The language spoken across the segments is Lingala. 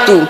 Esantu.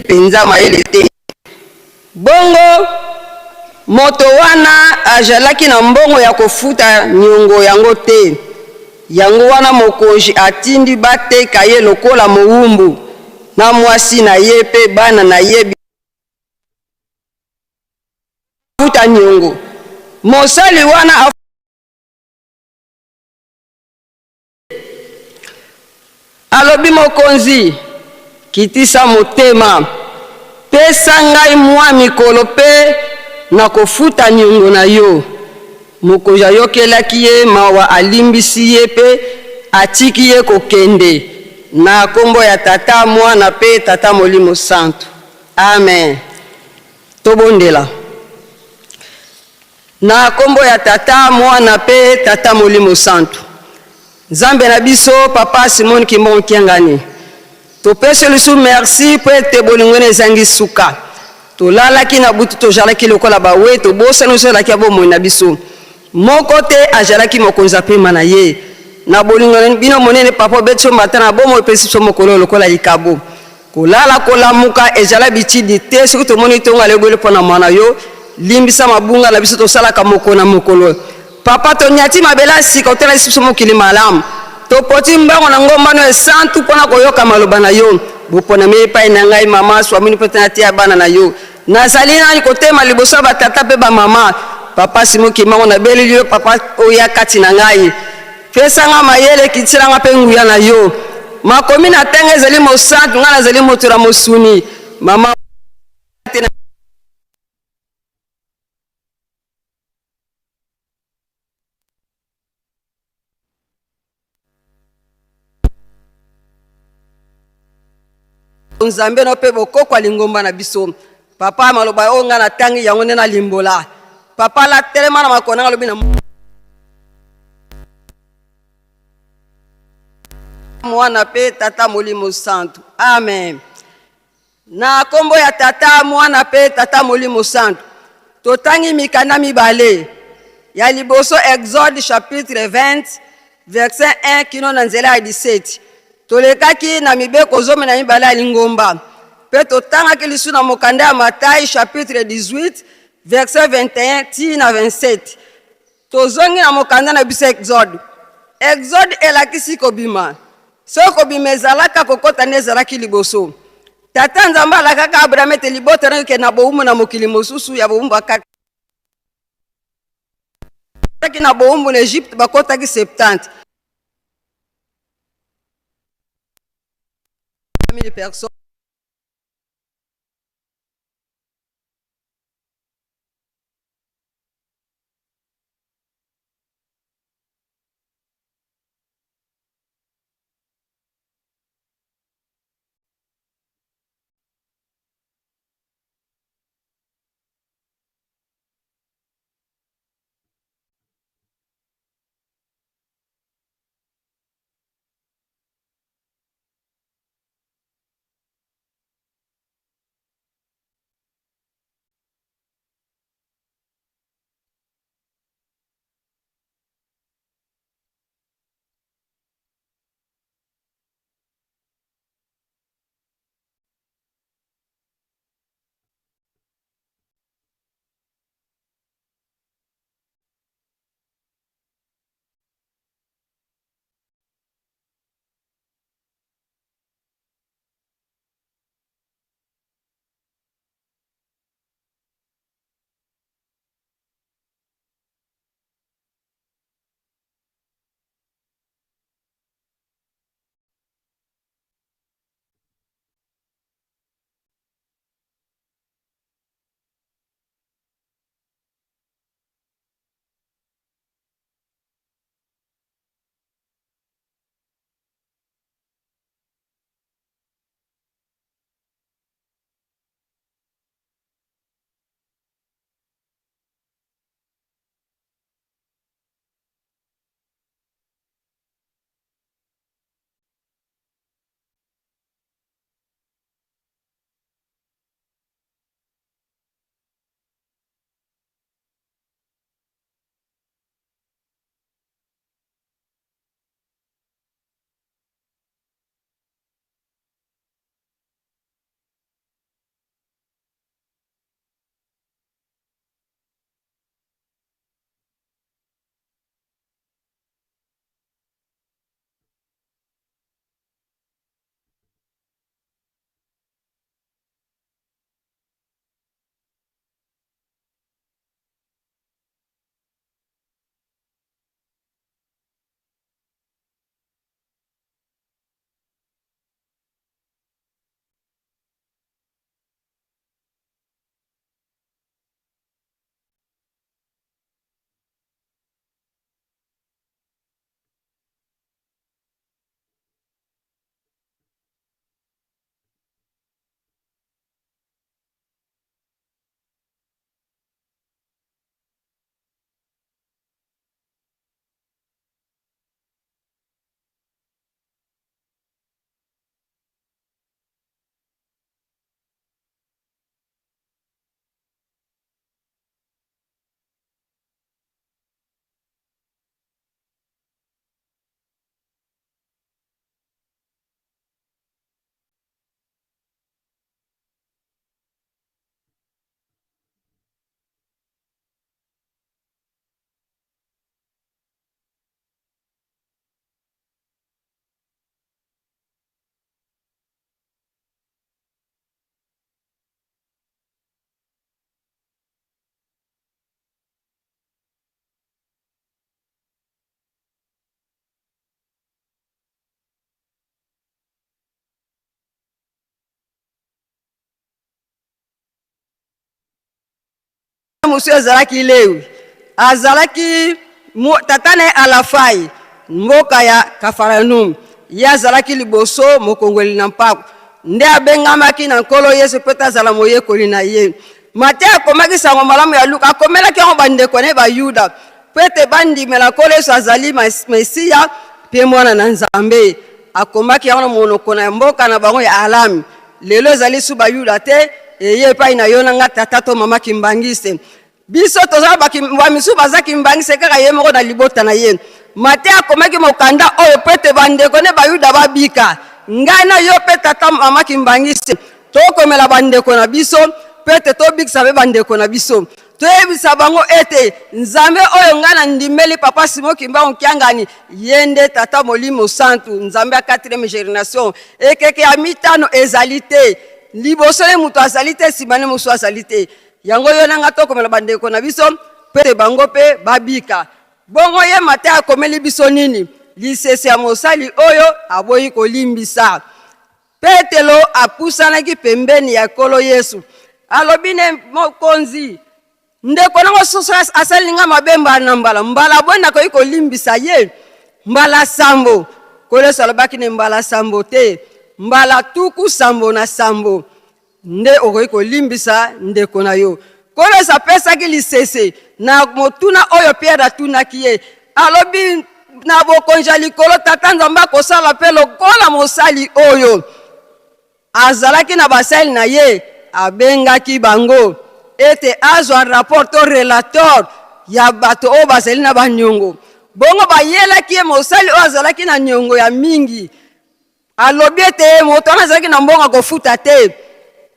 Mpenza mayele te. Bongo moto wana ajalaki na mbongo ya kofuta niongo yango te. Yango wana mokonji atindi bateka ye lokola mowumbu, na mwasi na ye mpe bana na ye. Futa niongo. Mosali wana alobi, Mokonzi, kitisa motema, pesa ngai mwa mikolo mpe nakofuta niongo na yo. Mokonzi ayokelaki ye mawa, alimbisi ye mpe atiki ye kokende. Na kombo ya Tata, Mwana mpe Tata Molimo Santu. Amen. Tobondela. Na kombo ya Tata, Mwana pe Tata Molimo Santu. Nzambe na biso, Papa Simon Kimbangu Kiangani, topesi yo lisusu merci po ete bolingo ena ezangi suka. Tolalaki na butu, tojalaki lokola bawe, tobosani osalaki ya bomoi na biso. Moko te ajalaki mokonzi ya pema na ye. Na bolingo na bino monene, Papa, obeti biso mbata na bomoi, opesi biso mokolo oyo lokola likabo. Kolala kolamuka ezala bitidi te soki tomoni tongo alebwele mpo na mwana yo limbisa mabunga na biso tosalaka mokolo na mokolo papa tonyati mabele ya sika otalisi biso mokili malamu topoti mbango na ngomba no esantu mpo na koyoka maloba na yo boponami epai na ngai mama swamini mpo te nateya bana na yo nazali nani kotema liboso ya batata mpe bamama papa Simon Kimbangu nabeleli yo papa oya kati na ngai Pesa nga mayele, kitisela nga mpe nguya na yo. Makomi na tanga ezali mosantu, nga nazali moto na mosuni. Mama te na Nzambe no mpe bokoko ya lingomba na biso. Papa, maloba oyo ngai natangi yango nde nalimbola. Papa la telema na makolo nanga alobi na Mwana mpe Tata Molimo Santu. Amen. Na kombo ya Tata, Mwana mpe Tata Molimo Santu. Totangi mikanda mibale. Ya liboso Exode chapitre 20 verset 1 kino na nzela ya 17. Tolekaki na mibeko 12 ya lingomba mpe totangaki lisusu na mokanda ya Matai chapitre 18 verset 21 tii na 27. Tozongi na mokanda na biso Exode. Exode elakisi kobima. Soki kobima ezalaka, kokota nde ezalaki liboso. Tata Nzambe alakaka Abraham ete libota na yo ekende na bowumbu na mokili mosusu ya bowumbu akataki na bowumbu na Egypte, bakotaki 70. 000 personnes. Mosusu azalaki Lewi, azalaki tata na ye Alafai, mboka ya Kafaranum. Ye azalaki liboso mokongoli na mpako. Nde abengamaki na Nkolo Yesu mpo ete azala moyekoli na ye. Matai akomaki Sango Malamu ya Luka, akomelaki yango bandeko na ye Bayuda mpo ete bandimela Nkolo Yesu azali Mesiya mpe Mwana na Nzambe. Akomaki yango na monoko na mboka na bango ya Arami. Lelo ezali su Bayuda te, eye epai na yo na nga tata to mama Kimbanguiste. Biso toza ba misusu baza Kimbanguiste kaka ye moko na libota na ye. Matai akomaki mokanda oyo mpo ete bandeko ne Bayuda babika. Ngai na yo mpe tata mama Kimbanguiste tokomela bandeko na biso mpo ete tobikisa mpe bandeko na biso. Toyebisa bango ete Nzambe oyo ngai nandimeli Papa Simon Kimbangu Kiangani ye nde Tata Molimo Santu, Nzambe ya quatrième generation. Ekeke ya mitano ezali te. Liboso ne moto azali te, nsima ne mosusu azali te. Yango yo na ngai tokomela bandeko na biso mpo ete bango mpe babika. Bongo ye Matai akomeli biso nini? Lisese ya mosali oyo aboyi kolimbisa. Petelo apusanaki pembeni ya Nkolo Yesu, alobi ne, Mokonzi, ndeko na ngai soso asali ngai mabe mbala na mbala, mbala boni nakoki kolimbisa ye? Mbala sambo. Nkolo Yesu alobaki ne, Mbala sambo te, mbala 77. Nde okoki kolimbisa ndeko na yo. Nkolo Yesu apesaki lisese na motuna oyo Pierre atunaki ye. Alobi, na bokonzi ya likolo, Tata Nzambe akosala mpe lokola mosali oyo azalaki na basali na ye, abengaki bango ete azwa rapport to relator ya bato oyo bazali na baniongo. Bongo bayelaki ye mosali oyo azalaki na niongo ya mingi. Alobi ete moto wana azalaki na mbongo ya kofuta te.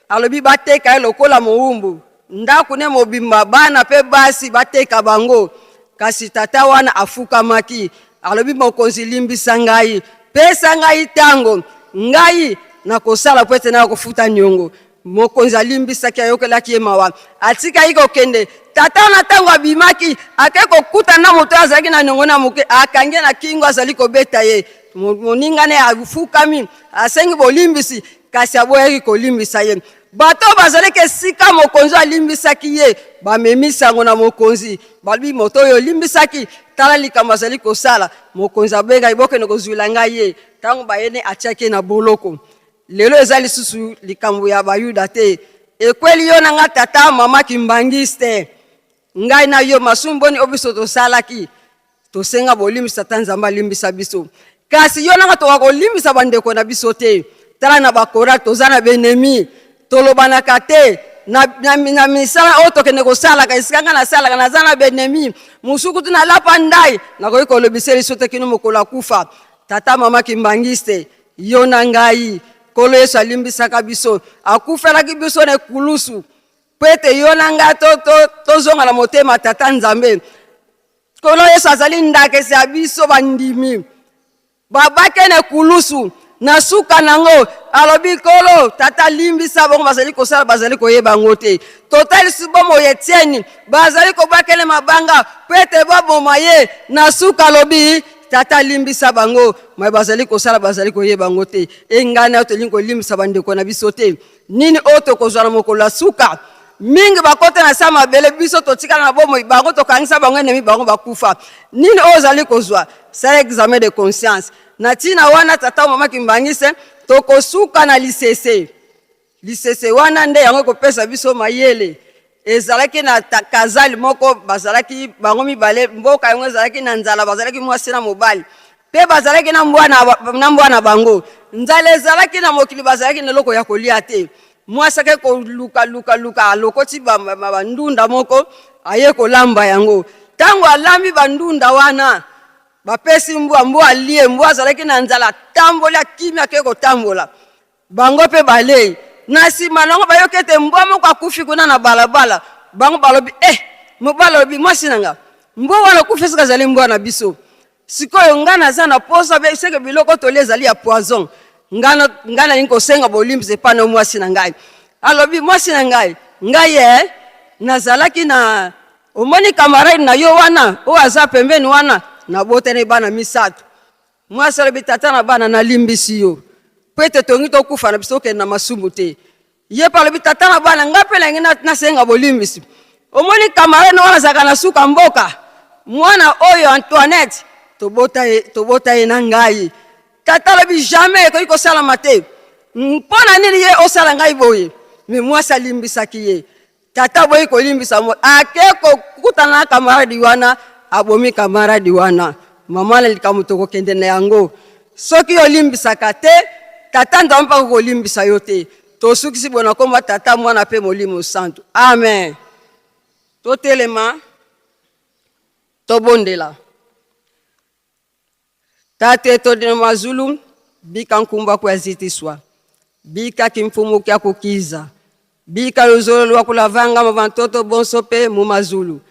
Alobi bateka ye lokola mowumbu, ndako ne mobimba, bana mpe basi bateka bango. Kasi tata wana afukamaki, alobi, Mokonzi, limbisa ngai, pesa ngai ntango, ngai nakosala mpo ete naya kofuta niongo. Mokonzi alimbisaki, ayokelaki ye mawa, atikaki kokende. Tata wana ntango abimaki, akei kokutana na moto oyo azalaki na niongo na moke, akangi ye na kingo, azali kobeta ye. Moninga na ye afukami, asengi bolimbisi, kasi aboyaki kolimbisa ye. Bato oyo bazalaki esika mokonzi oyo alimbisaki ye bamemi sango na mokonzi, balobi, Moto oyo olimbisaki, tala likambo azali kosala. Mokonzi abengaki, Bokende kozwila ngai ye. Ntango baye ne, atiaki ye na boloko. Lelo eza lisusu likambo ya bayuda te. Ekweli yo na nga tata mama kimbanguiste. Ngai na yo masumu boni oyo biso tosalaki. Tosenga bolimbisi tata Nzambe alimbisa biso. Kasi yo na nga tokoka kolimbisa bandeko na biso te. Tala na ba chorale toza na benemi. Tolobanaka te. Na, na, na misala oyo tokende kosalaka esika ngai nasalaka naza na benemi mosusu kutu nalapa ndai nakoki kolobisa liso te kino mokolo akufa. Tata mama kimbanguiste Yo na ngai, Nkolo Yesu alimbisaka biso. Akufelaki biso na ekulusu mpo ete yo na ngai tozonga to, to na motema Tata Nzambe. Nkolo Yesu azali ndakisa ya biso bandimi. Babake na ekulusu na suka nango alobi, Nkolo Tata limbisa bango, bazali kosala bazali koyeba yango te. Totalisi bomoi Etienne, bazali kobakele mabanga mpo ete baboma ye. Na suka alobi, Tata limbisa bango mai bazali kosala bazali koyeba yango te. E ngai na yo tolingi kolimbisa bandeko na biso te. Nini oyo tokozwa na mokolo ya suka? Mingi bakota na sa mabele, biso totikala na bomoi, bango tokangisa bango enemi, bango bakufa. Nini oyo ozali kozwa? Sala examen de conscience. Na ntina wana, tata mama Kimbanguiste, tokosuka na lisese. Lisese wana nde yango ekopesa biso mayele. Ezalaki na kazali moko, bazalaki bango mibale, mboka yango ezalaki na nzala, bazalaki mwasi na mobali mpe bazalaki na mbwa na mbwa na bango. Nzala ezalaki na mokili, bazalaki na eloko ya kolia te. Mwasi ake koluka luka luka, alokoti bandunda moko, aye kolamba yango. Ntango alambi bandunda wana, bapesi mbwa, mbwa alie. Mbwa azalaki na nzala, atamboli, akimi, ake kotambola. Bango mpe balei. Na nsima na yango bayoki ete mbwa moko akufi kuna na balabala. Bango balobi, Eh, mobali alobi, mwasi na nga, mbwa wana akufi esika azali mbwa na biso. Sikoyo ngai naza na posa seke biloko tolia ezali ya poison. Ngai ngai nalingi kosenga bolimbisi epai na mwasi na ngai. Alobi, mwasi na ngai, ngai eh, nazalaki na omoni camarade na yo wana oyo aza pembeni wana, nabotani bana misato. Mwasi alobi, Tata na bana, nalimbisi yo, mpo ete tolingi tokufa na biso, tokende na masumu te. Ye mpe alobi, Tata na bana, ngai mpe nalingi nasenga bolimbisi. Omoni camarade wana azalaka na suka mboka, mwana oyo Antoinette, tobota ye, tobota ye na ngai. Tata alobi, jamais ekoki kosalama te. Mpo na nini ye osala ngai boye? Me mwasi alimbisaki ye. Tata aboyi kolimbisa mo ake kokutana na kamaradi wana, abomi kamaradi wana. Mama na likambo tokokende na yango. Soki olimbisaka te, tata Nzambe mpe akokolimbisa yo te. Tosukisi boye na nkombo ya Tata, Mwana mpe Molimo Santu. Amen. Totelema, tobondela. Tate todina mazulu bika nkumba kwa zitiswa bika kimfumu kya kukiza bika luzolo lwa kulavanga mavantoto bonso pe mu mazulu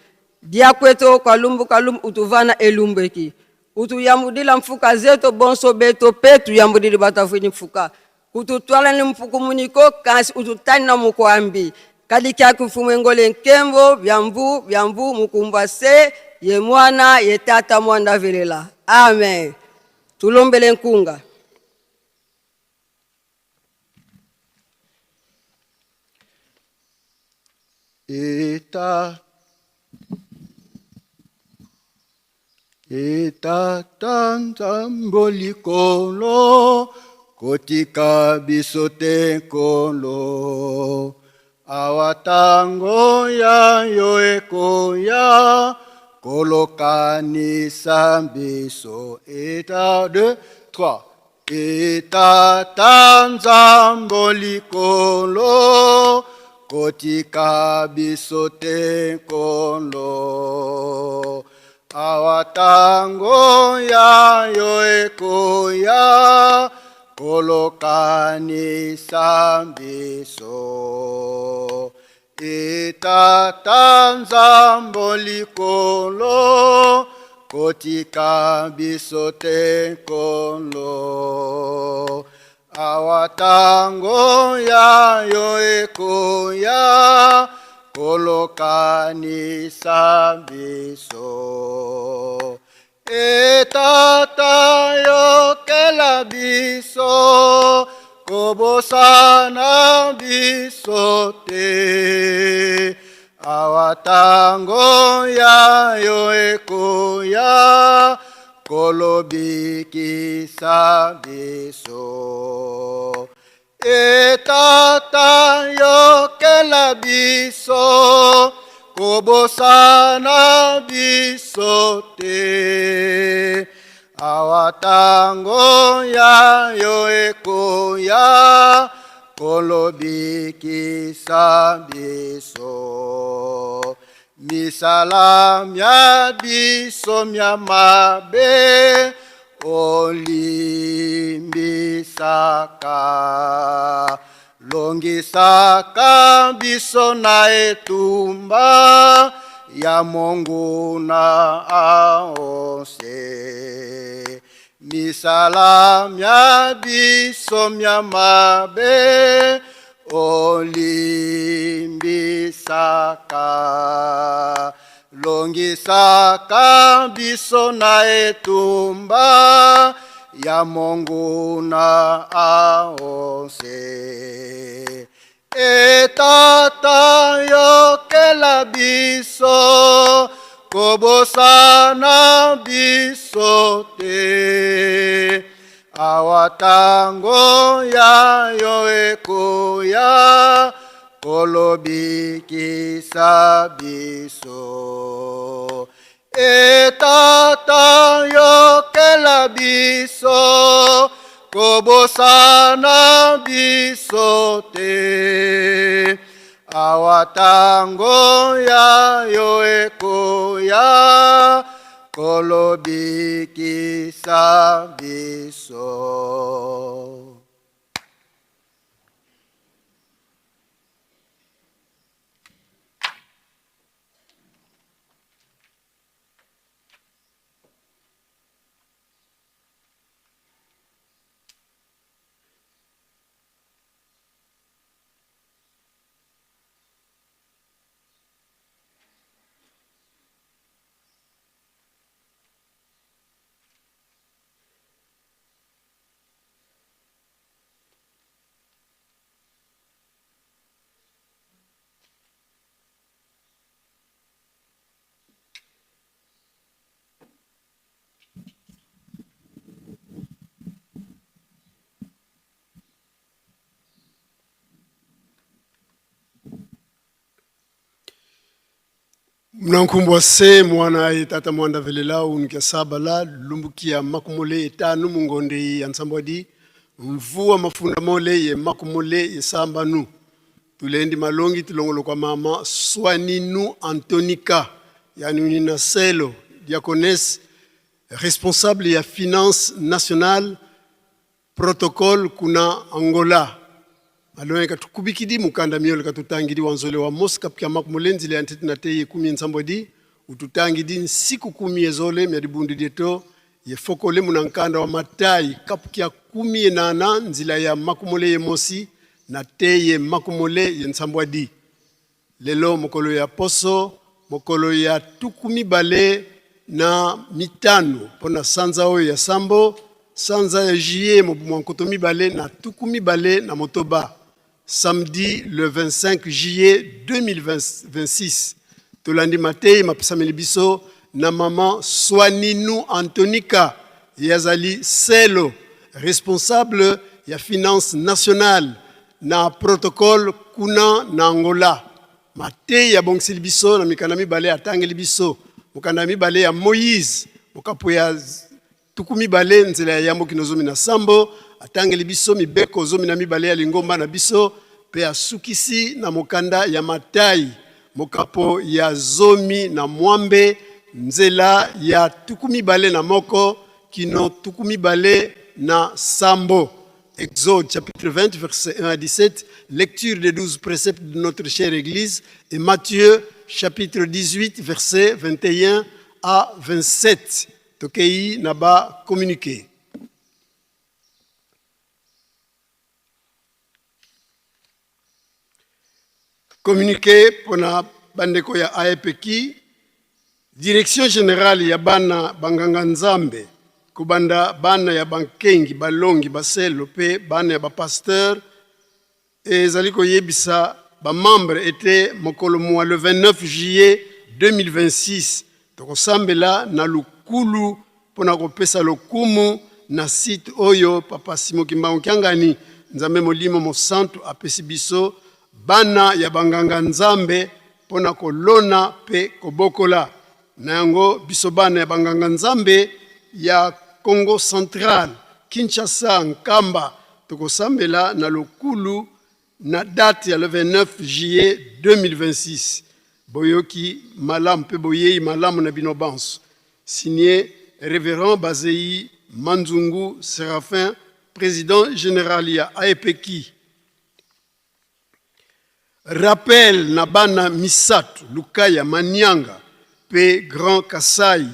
dia kweto kwa lumbu kalumbu utuvana elumbeki utuyambudila mfuka zeto bonso beto pe tuyambudili batavwini mfuka kututwala ni mpuku muniko kasi ututani na mukwambi kadi kya kufumu engole nkembo bya mvu bya mvu mukumba se ye mwana ye tata mwanda velela amen tulombele nkunga. Eta E Tata Nzambo likolo, kotika biso te Nkolo. Awa tango ya yo ekoya, kolokanisa biso. Eta, 2, 3. E Tata Nzambo likolo, kotika biso te Nkolo. Awa tango ya yo ekoya, kolokanisa biso. E Tata Nzambo likolo, kotika biso te Nkolo. Awa tango ya yo ekoya, kolokanisa biso. E Tata yokela biso, kobosana biso te. Awa tango ya yo ekoya, kolobikisa biso. E Tata yokela biso, kobosana biso te. Awa tango ya yo ekoya, kolobikisa biso. Misala mya biso mya mabe olimbisaka, longisaka biso na etumba ya monguna aonse. Misala mya biso mya mabe olimbisaka, longisaka biso na etumba ya monguna aonse. E Tata yokela biso, kobosana biso te. Awa tango ya yo ekoya, kolobikisa biso. E Tata yokela biso, kobosana biso te. Awa tango ya yo ekoya, kolobikisa biso. Mnankumbwa se mwana ye tata mwanda velela unukia sabala lumbukia makumole etanu mungonde ya nsambwadi mvua mafunda mole ye makumole ye sambanu tulendi malongi tulongolo kwa mama Swaninu Antonika yani unina selo diaconesse responsable ya finance nationale protocole kuna Angola malongi katukubikidi mukanda miole katutangidi wanzole wa mosi kapika makumulenzile ya ntete na teye kumi nsambwadi ututangidi nsiku kumi ezole mya dibundi dieto ye fokole muna nkanda wa Matai kapukia kumi enana nzila ya makumole ye mosi na teye makumole ye nsambwadi. Lelo mokolo ya poso mokolo ya tuku mibale na mitano mpona sanza oyo ya sambo sanza ya juillet mobu mwa nkoto mibale na tuku mibale na motoba, samedi le 25 juillet 2026. Tolandi matei mapesameli biso na mama Swaninu Antonika, ye azali selo responsable ya finance nationale na protocole kuna na Angola. Matei abongiseli biso na mikanda mibale, atangeli biso mokanda mibale ya Moïse mokapo ya tuku mibale nzela ya yambo kino zomi na sambo, atangeli biso mibeko zomi na mibale ya lingomba na biso, mpe asukisi na mokanda ya Matai mokapo ya zomi na mwambe nzela ya tuku mibale na moko kino tuku mibale na sambo. Exode chapitre 20 verset 1 à 17, lecture des 12 préceptes de notre chère Église, et Matthieu chapitre 18 verset 21 à 27. Tokei na ba communiqué. Communiqué pona bandeko ya AEPEKI, Direction générale ya bana banganga Nzambe, kobanda bana ya bankengi balongi baselo pe bana ya bapasteur, ezali koyebisa bamembre ete mokolo mwa le 29 juillet 2026 tokosambela na lukulu mpona kopesa lokumu na site oyo Papa Simon Kimbangu Kiangani, Nzambe Molimo Mosantu apesi biso bana ya banganga Nzambe mpona kolona pe kobokola. Na yango biso bana ya banganga Nzambe ya Congo Central, Kinshasa, Nkamba, tokosambela na lokulu na date ya le 29 juillet 2026. Boyoki malamu pe boyei malamu na bino banso. Signé Révérend Bazei Manzungu Séraphin, président général ya AEPEKI. Rappel na bana misato Lukaya, Manianga pe Grand Kasai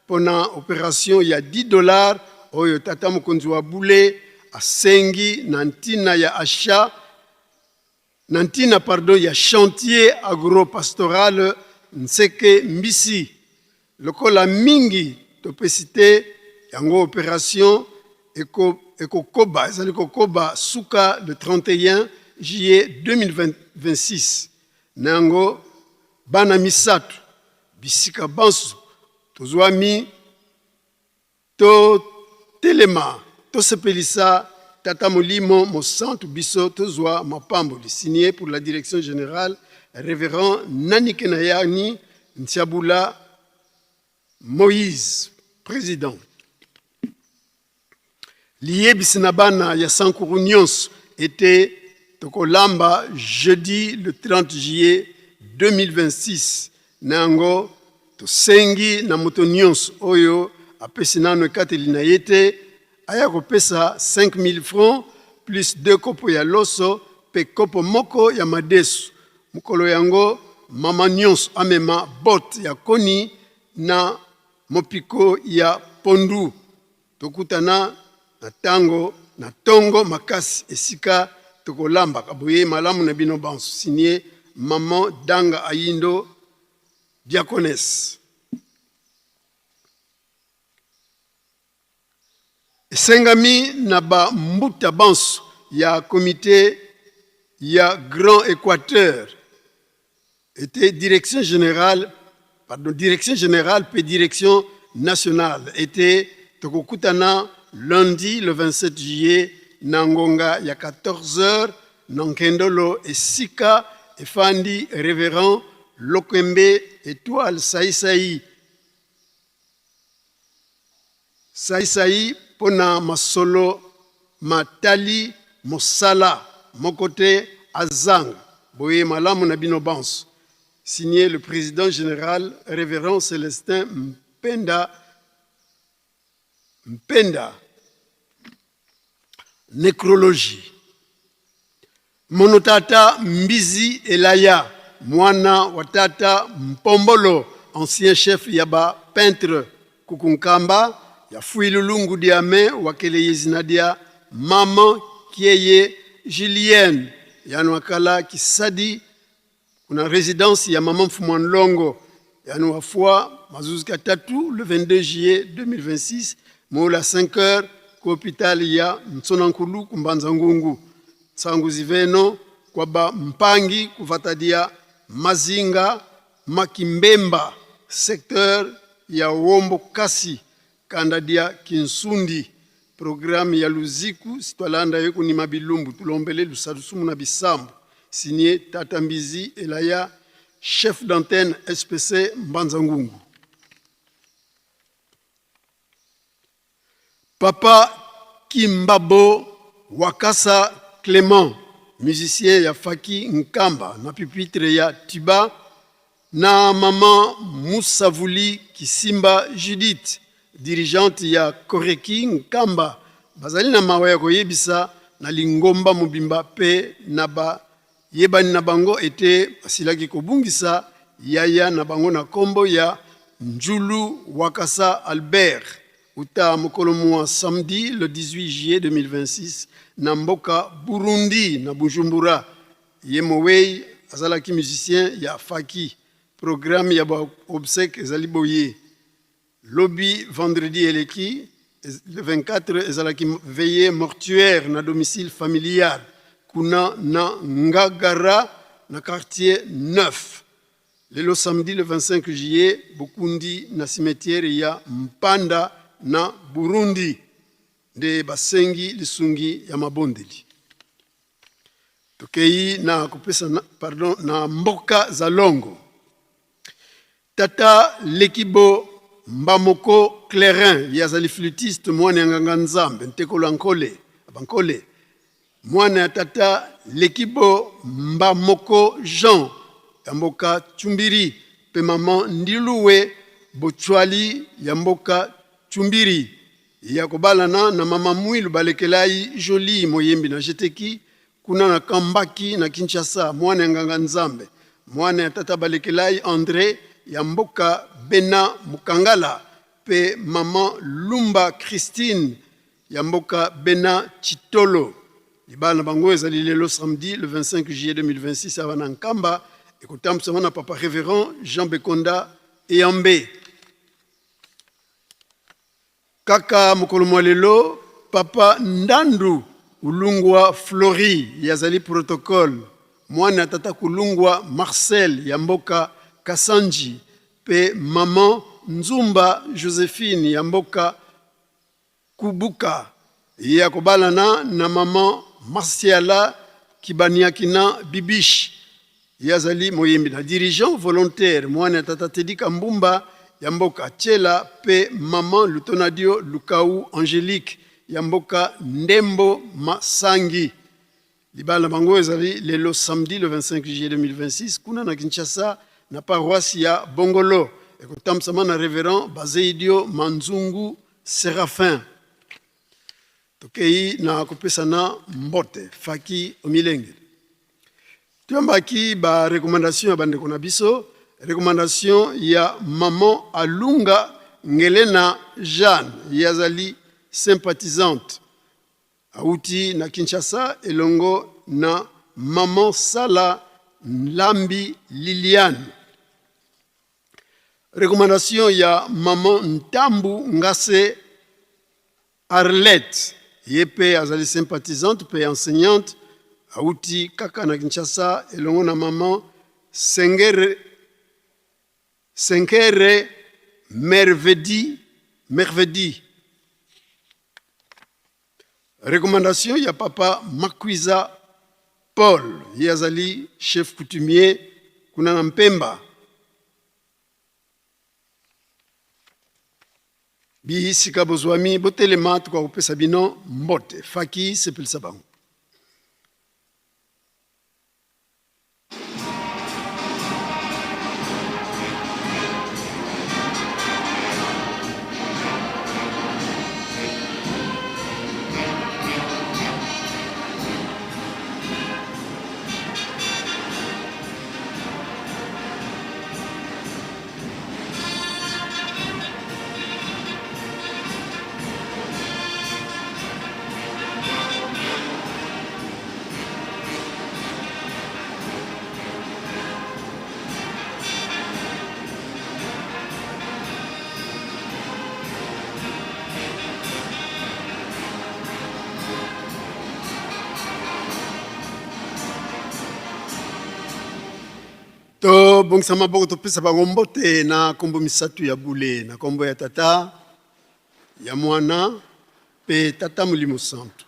pona operation ya $10 oyo tata mokonzi wa bule asengi na ntina ya achat na ntina pardon ya chantier agropastoral Nseke Mbisi. Lokola mingi topesi te yango operation ekokoba ezali kokoba suka le 31 juillet 2026. Na yango bana misato bisika banso tozwami Totelema, tosepelisa Tata Molimo Mosantu biso tozwa mapamboli. Signé pour la direction générale Révérend Nanike Nayani Ntiabula Moïse, président. Liyebisi na bana ya Sankuru nyonso ete tokolamba jeudi le 30 juillet 2026. Na yango, tosengi na moto nyonso oyo apesi nano ekateli na ye te aya kopesa 5000 francs plus 2 kopo ya loso pe kopo moko ya madesu. Mokolo yango, mama nyonso amema botte ya koni na mopiko ya pondu. Tokutana na tango na tongo makasi esika tokolambaka. Boyei malamu na bino banso. Signé Maman Danga Ayindo, diaconesse. Esengami na ba mbuta banso ya comite ya Grand Equateur ete direction générale, pardon, direction générale pe direction nationale ete tokokutana lundi le 27 juillet na ngonga ya 14 heures na Nkendolo esika efandi révérend Lokembe Etoile Saisai Saisai mpo na masolo matali mosala moko te azanga boye malamu na bino banso. Signé le président général Révérend Célestin Mpenda Mpenda. Necrologie. Mono tata Mbizi Elaya, mwana wa tata Mpombolo, ancien chef ya ba peintre Kukunkamba ya Fuilulungu diame wakele yezina dia mama Kieye Julienne yanwakala Kisadi kuna residence ya mama Mfumwa Nlongo yani wafua mazuzi katatu le 22 juillet 2026 mola 5 heures ku hopital ya Ntsonankulu kumbanza ngungu tsangu ziveno kwa ba mpangi kuvatadia Mazinga Makimbemba secteur ya Wombo Kasi kanda dia Kinsundi programme ya luziku sitwalanda yo kunima bilumbu tulombele lusalusumu na bisambu signé Tata Mbizi Elaya chef d'antenne SPC Mbanza Ngungu. Papa Kimbabo Wakasa Clement musicien ya Faki Nkamba na pupitre ya tuba na mama Musavuli Kisimba Judith dirigeante ya Koreki Nkamba bazali na mawa ya koyebisa na lingomba mobimba pe na bayebani na bango ete basilaki kobungisa yaya na bango na kombo ya Njulu Wakasa Albert uta mokolo mwa samedi le 18 juillet 2026 na mboka Burundi na Bujumbura. Ye mowei azalaki musicien ya Faki. Programme ya ba obsèques ezali boye: lobi vendredi eleki le 24 ezalaki veillée mortuaire na domicile familial kuna na Ngagara na quartier 9. Lelo samedi le 25 juillet bokundi na cimetière ya Mpanda na Burundi nde basengi lisungi ya mabondeli. Tokei na kopesa na, pardon, na mboka Zalongo. Tata Lekibo Mbamoko Clairin, ye azali flûtiste, mwana ya nganga Nzambe Ntekolo Ankole Bankole, mwana ya tata Lekibo Mbamoko Jean ya mboka Chumbiri pe mama Ndiluwe Bochwali ya mboka Chumbiri, ya kobalana na mama Mwilu Balekelai Jolie moyembi na Jeteki kuna na Kambaki na Kinshasa, mwana ya nganga Nzambe, mwana ya tata Balekelai Andre ya mboka Bena Mukangala pe mama Lumba Christine ya mboka Bena Chitolo. Libala na bango ezali lelo samedi le 25 juillet 2026 awa na Nkamba, ekotambusama na papa Révérend Jean Bekonda Eyambe. Kaka mokolo mwa lelo, Papa Ndandu Ulungwa Flori ye azali protocole, mwana ya tata Kulungwa Marcel ya mboka Kasanji mpe maman Nzumba Josephine ya mboka Kubuka, ye akobalana na maman Marciala Kibaniakina Bibiche. Ye azali moyembi na dirigeant volontaire, mwana ya tata Teddy Kambumba ya mboka Tshela pe maman Lutonadio Lukau Angelique ya mboka Ndembo Masangi. Libala na bango ezali lelo samedi le 25 juillet 2026 kuna na Kinshasa na paroisse ya Bongolo, ekotambusama na reverend Bazeidio Manzungu Seraphin. Tokei na kopesana mbote faki omilengele. Toyambaki ba recommandation ya bandeko na biso, recommandation ya maman Alunga Ngelena Jeanne, ye azali sympathisante, awuti na Kinshasa elongo na maman Sala Nlambi Liliane. Recommandation ya maman Ntambu Ngase Arlette, ye pe azali sympathisante pe enseignante, awuti kaka na Kinshasa elongo na maman Sengere, Senkere Mervedi, Mervedi. Recommandation ya papa Makwiza Paul, ye azali chef coutumier kuna na Mpemba. Bisika bozwami, botelema, tokoka kopesa bino mbote. Faki, sepelisa bango. Tobongisa maboko, topesa bango mbote na nkombo misato ya bule, na nkombo ya Tata, ya Mwana mpe Tata Molimo Santu.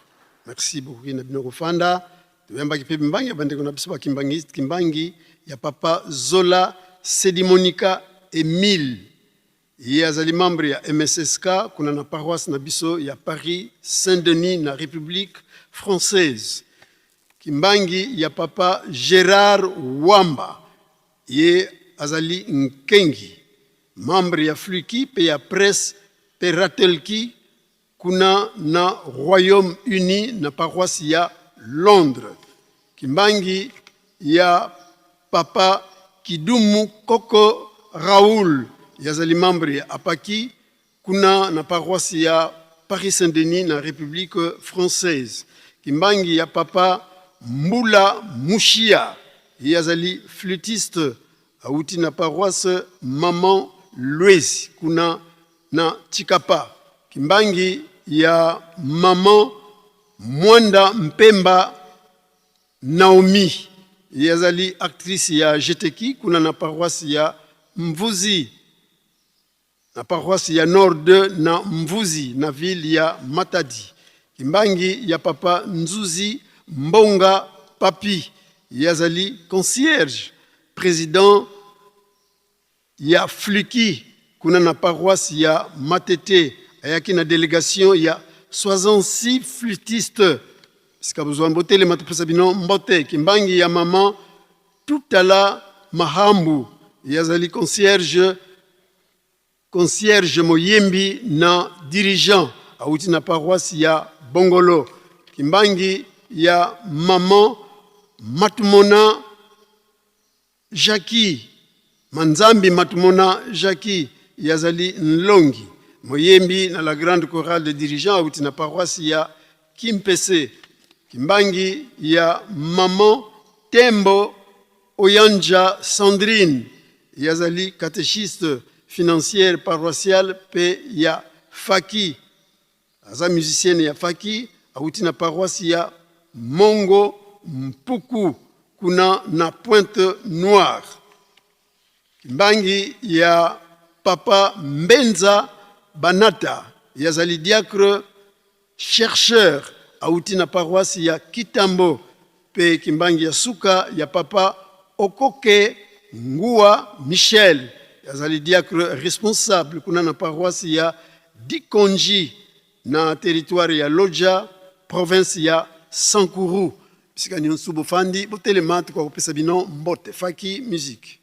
Merci bokoki na bino kofanda. Toyambaki mpe mbangi ya bandeko na biso bakimbangi, kimbangi ya Papa Zola Sedimonika Emile. Ye azali membre ya MSSK kuna na paroisse na biso ya Paris Saint-Denis na République française. Kimbangi ya Papa Gerard Wamba, ye azali nkengi, membre ya Fluki pe ya presse pe Ratelki kuna na Royaume-Uni na paroisse ya Londres. Kimbangi ya Papa Kidumu Koko Raoul, ye azali membre ya Apaki kuna na paroisse ya Paris-Saint-Denis na République française. Kimbangi ya Papa Mbula Mushia, ye azali flûtiste, awuti na paroisse Maman Luezi kuna na Tshikapa. Kimbangi ya Maman Mwanda Mpemba Naomi, ye azali actrice ya Geteki kuna na paroisse ya Mvuzi, na paroisse ya Nord 2 na Mvuzi na ville ya Matadi. Kimbangi ya Papa Nzuzi Mbonga Papi, ye azali concierge president ya Fluki kuna na paroisse ya Matete. Ayaki na delegation ya 66 flûtistes. Sika bozwa botelema, topesa bino mbote. Kimbangi ya Mama Tutala Mahambu, ye azali concierge concierge moyembi na dirigeant, awuti na paroisse ya Bongolo. Kimbangi ya Maman Matumona Jackie Manzambi Matumona Jackie, ye azali nlongi moyembi na la grande chorale de dirigeant, awuti na paroisse ya Kimpese. Kimbangi ya Maman Tembo Oyanja Sandrine, ye azali catechiste financière paroissiale pe ya Faki, aza musicienne ya Faki, awuti na paroisse ya Mongo Mpuku kuna na Pointe Noire. Kimbangi ya Papa Mbenza Banata, ye azali diacre chercheur, awuti na paroisse ya Kitambo, pe kimbangi ya suka ya Papa Okoke Nguwa Michel, azali diacre responsable kuna na paroisse ya Dikonji na territoire ya Lodja, province ya Sankuru. Bisika nyonso bofandi, botelema, tokoka kopesa bino mbote. Faki musique.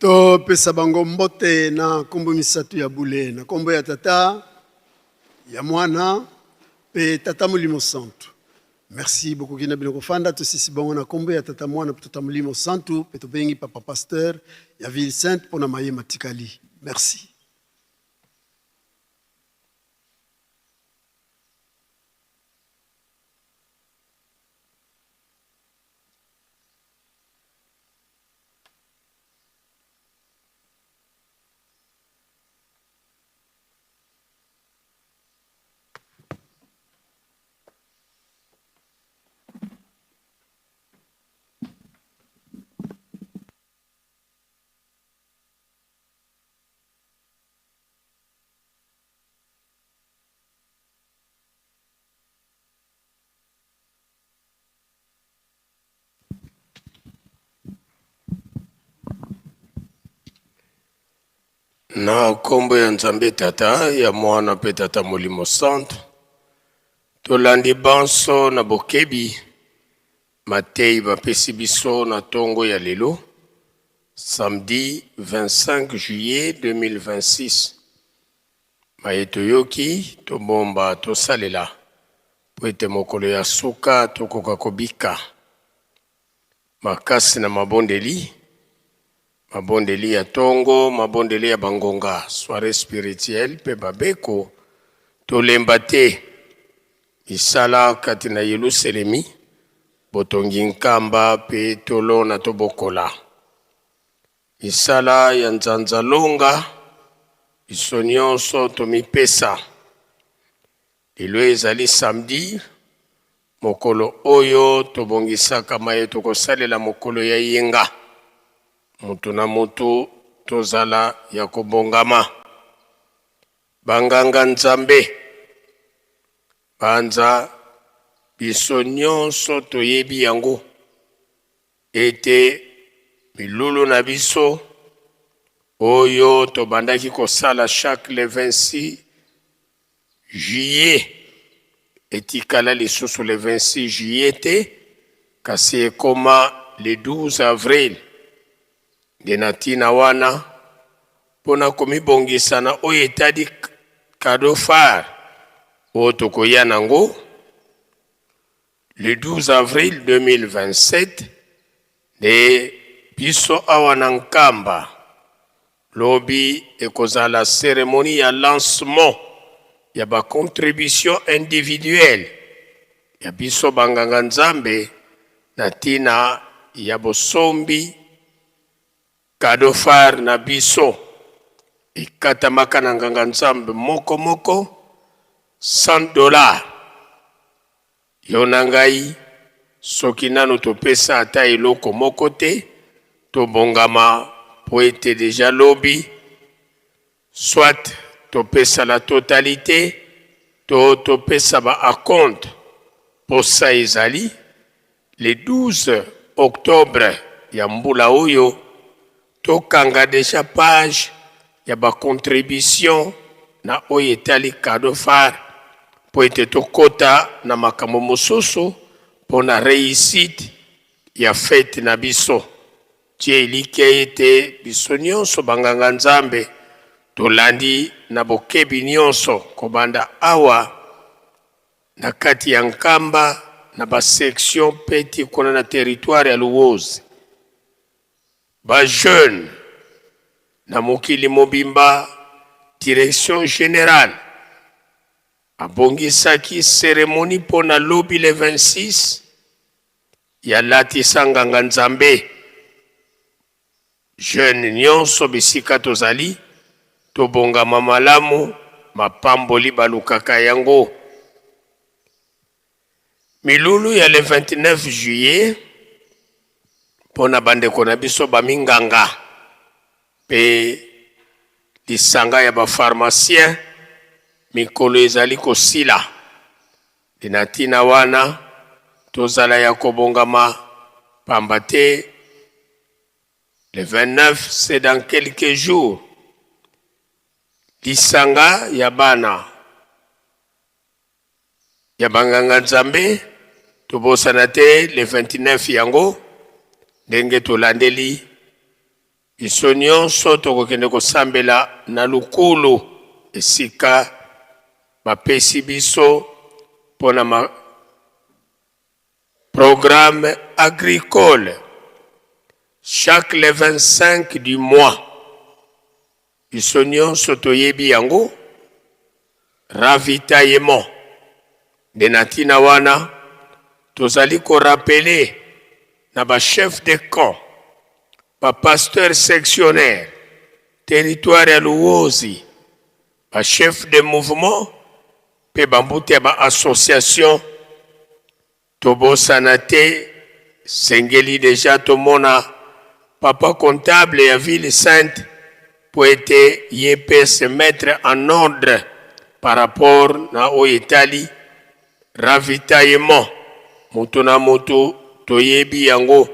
Topesa bango mbote na nkombo misato ya bule, na nkombo ya Tata, ya Mwana mpe Tata Molimo Santu. Merci bokoki na bino kofanda. Tosisi bongo na kombo ya Tata, Mwana mpe Tata Molimo Santu, mpe tobengi Papa Pasteur ya Ville Sainte mpo na maye matikali. Merci. Na nkombo ya Nzambe Tata, ya Mwana mpe Tata Molimo Santu, tolandi banso na bokebi mateyi bapesi biso na ntongo ya lelo, samedi 25 juillet 2026. Maye toyoki, tobomba, tosalela, mpo ete mokolo ya suka tokoka kobika. Makasi na mabondeli, mabondeli ya tongo, mabondeli ya bangonga, soiree spirituelle mpe babeko, tolemba te. Misala kati na Yeluselemi, botongi nkamba mpe tolona tobokola. Misala ya nzanza longa, biso nyonso tomipesa. Lelo ezali samedi, mokolo oyo tobongisaka maye tokosalela mokolo ya eyenga. Moto na moto tozala ya kobongama. Banganga Nzambe, banza biso nyonso toyebi yango ete milulu na biso oyo tobandaki kosala chaque le 26 juillet etikala lisusu le 26 juillet te, kasi ekoma le 12 avril. Nde na ntina wana, mpo na komibongisa na oyo etali cadeau phare oyo tokoya nango le 12 avril 2027, nde biso awa na Nkamba lobi ekozala cérémonie ya lancement ya ba contribution individuelle ya biso banganga Nzambe na ntina ya bosombi cadeau phare na biso ekatamaka na nganga Nzambe moko moko $100. Yo na ngai, soki nanu topesa ata eloko moko te, tobongama po ete deja lobi soit topesa la totalité to topesa ba acompte. Posa ezali le 12 octobre ya mbula oyo tokanga deja page ya ba contribution na oyo etali cadeau phare, mpo ete tokota na makambo mosusu mpo na réussite ya fete na biso. Tie elikya ete biso nyonso banganga Nzambe tolandi na bokebi nyonso kobanda awa na kati ya Nkamba na ba section mpe ti kuna na territoire ya Luozi. Ba jeunes na mokili mobimba, direction generale abongisaki cérémonie mpo na lobi le 26 ya latisa nganga Nzambe. Jeune nyonso bisika tozali, tobongama malamu, mapamboli balukaka yango. Milulu ya le 29 juillet mpo na bandeko na biso baminganga mpe lisanga ya bapharmacien, mikolo ezali kosila. Na ntina wana tozala ya kobongama, pamba te le 29, c'est dans quelques jours. Lisanga ya bana ya banganga Nzambe, tobosana te le 29 yango ndenge tolandeli biso nyonso tokokende kosambela na lukulu esika bapesi biso mpona ma... Programme agricole chaque le 25 du mois, biso nyonso toyebi yango, ravitaillement. Nde na ntina wana tozali ko rappeler na ba chefs de camp, ba pasteurs sectionnaires, territoire ya Luozi, ba chefs de mouvement mpe ba mbuta ya ba associations. Tobosana te, sengeli dejà tomona papa comptable ya ville sainte mpo ete ye mpe se mettre en ordre par rapport na oyo etali ravitaillement. Moto na moto toyebi yango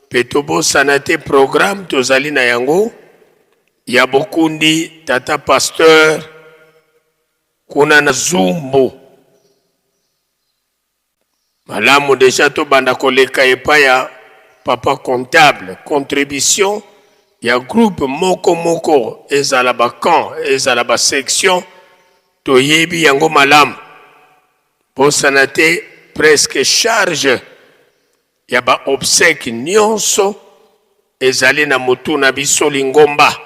mpe tobosana te programme tozali na yango ya bokundi tata pasteur kuna na Zumbu. Malamu dejà tobanda koleka epai ya papa comptable, contribution ya groupe moko moko, ezala ba camp, ezala ba section, toyebi yango malamu. Bosana te presque charge ya ba obsèques nionso ezali na mutu na biso lingomba.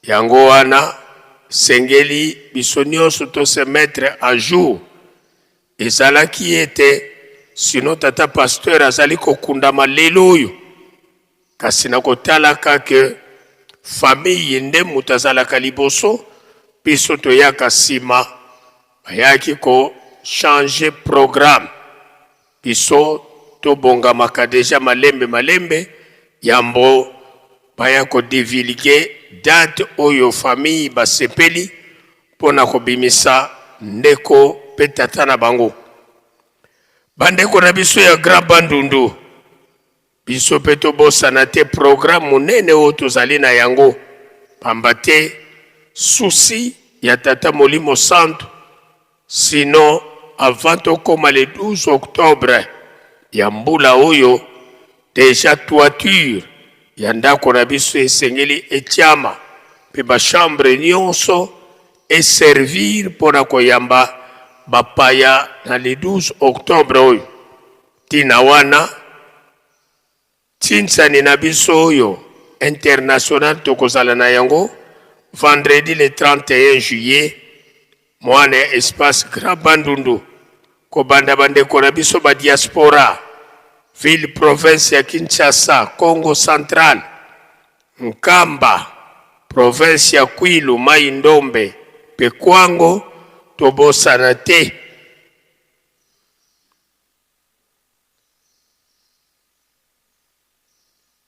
Yango wana sengeli biso nionso to se mettre à jour. Ezalaki ete sinon tata pasteur azali kokundama lelo oyo, kasi na kotalaka que famille nde moto azalaka liboso, biso toyaka sima, bayaki ko changer programme. Biso tobongamaka dejà malembe malembe yambo baya ko divulguer date oyo famille basepeli mpo na kobimisa ndeko mpe tata na bango. Bandeko na biso ya Grand Bandundu, biso mpe tobosana te programme monene oyo tozali na yango, pamba te souci ya Tata Molimo Santu, sinon avant tokoma le 12 octobre ya mbula oyo, dejà toiture ya ndako na biso esengeli etiama mpe ba chambre nionso e servir mpo na koyamba bapaya na le 12 octobre oyo. Ntina wana, Tsinsani na biso oyo international tokozala na yango vendredi le 31 juillet mwana ya espace Grand Bandundu kobanda bandeko na biso ba diaspora ville province ya Kinshasa Congo central Nkamba province ya Kwilu Mai Ndombe pe Kwango tobosana te.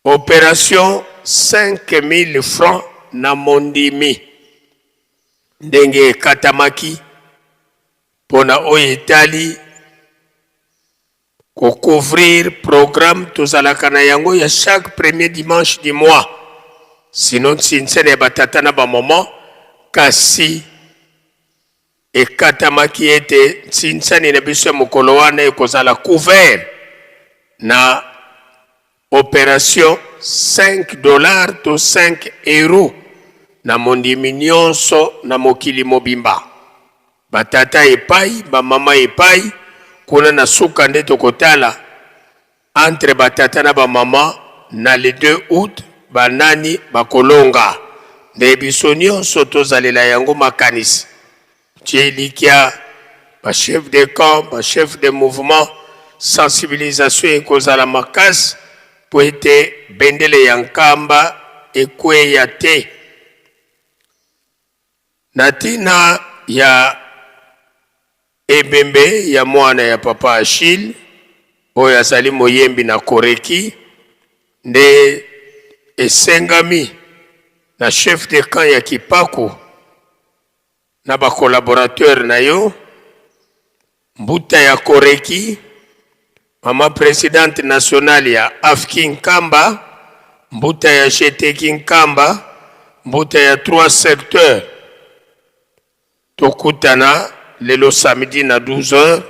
Operation 5000 francs na mondimi ndenge ekatamaki mpo na oyo etali ko couvrir programme tozalaka na yango ya chaque premier dimanche du mois, sinon nsinsene ya batata na ba maman, kasi Ekatamaki ete nsinsani na biso ya mokolo wana ekozala couvert na operation 5 dollars to 5 euros na mondimi nionso na mokili mobimba. Ba tata epayi, ba mama epayi, kuna na suka nde tokotala Entre ba tata na ba maman na le 2 aout ba nani bakolonga? Nde biso nionso tozalela yango makanisi. Totie elikya ba chefs de camp, ba chefs de mouvement, sensibilisation ekozala makasi mpo ete bendele ya Nkamba ekweya te. Na tina ya ebembe ya mwana ya papa Achille oyo azali moyembi na Koreki nde esengami na chef de camp ya Kipaku na ba collaborateurs na yo Mbuta ya Koreki, mama presidente nationale ya AFKI Nkamba, mbuta ya GTK Nkamba, mbuta ya trois secteurs. Tokutana lelo samedi na 12 heures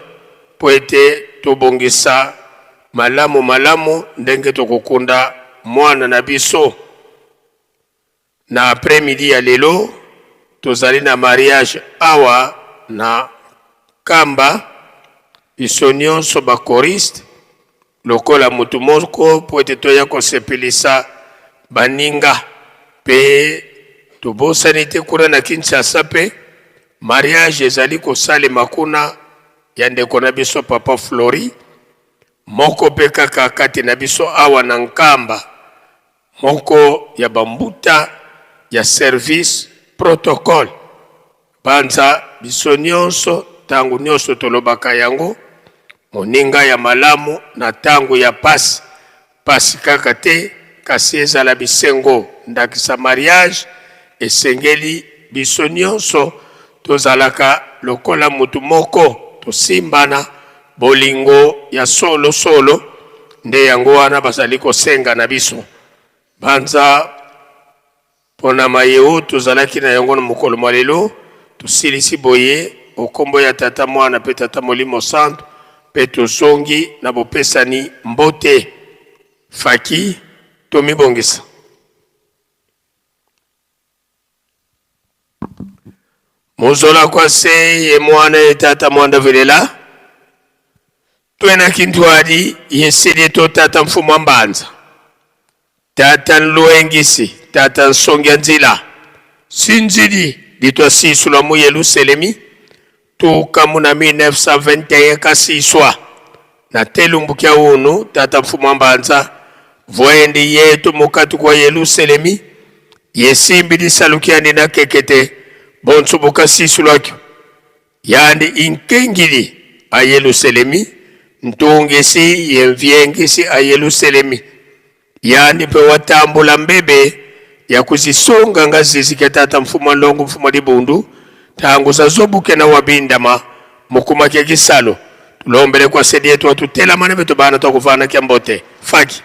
mpo ete tobongisa malamu malamu ndenge tokokunda mwana na biso. Na après midi ya lelo tozali na mariage awa na Nkamba, biso nionso ba choristes. lokola motu moko mpo ete toya kosepelisa baninga. Mpe tobosani te kuna na Kinshasa mpe mariage ezali kosalema kuna ya ndeko na biso papa Flori, moko mpe kaka kati na biso awa na Nkamba, moko ya bambuta ya service protocole. Banza biso nyonso tango nyonso tolobaka yango, moninga ya malamu na tango ya pasi, pasi kaka te kasi ezala bisengo, ndakisa mariage, esengeli biso nyonso tozalaka lokola mutu moko, tosimbana bolingo ya solo solo, nde yango wana bazali kosenga na biso. Banza Mpo na maye oyo tozalaki na yango na mokolo mwa lelo, tosilisi boye o nkombo ya Tata, Mwana mpe Tata Molimo Santu, mpe tozongi na bopesani mbote. Faki, tomibongisa. Muzola kwa se ye mwana ye tata mwanda velela twena kintwadi ye sili to tata mfumu wa mbanza tata nluengisi tata nsongia nzila sinzidi litwa sisulwa mu Yeluselemi tuka muna 1921 kasiswa na telumbukia unu tata mfumu wa mbanza vwendi yetu mukati kwa Yeluselemi yesimbi lisalukiandi na kekete bonso bukasisulwakio yandi inkengili a Yeluselemi ntungisi ye mviengisi a Yeluselemi yandi mpe watambula mbebe ya kuzisunga nga zizi ke tata mfumu wa ndongo mfumu wa libundu tangu zazobuke na wabindama mukuma ke kisalo tulombele kwa sedi yetu watutelamane betu bana twakuvana kya mbote faki.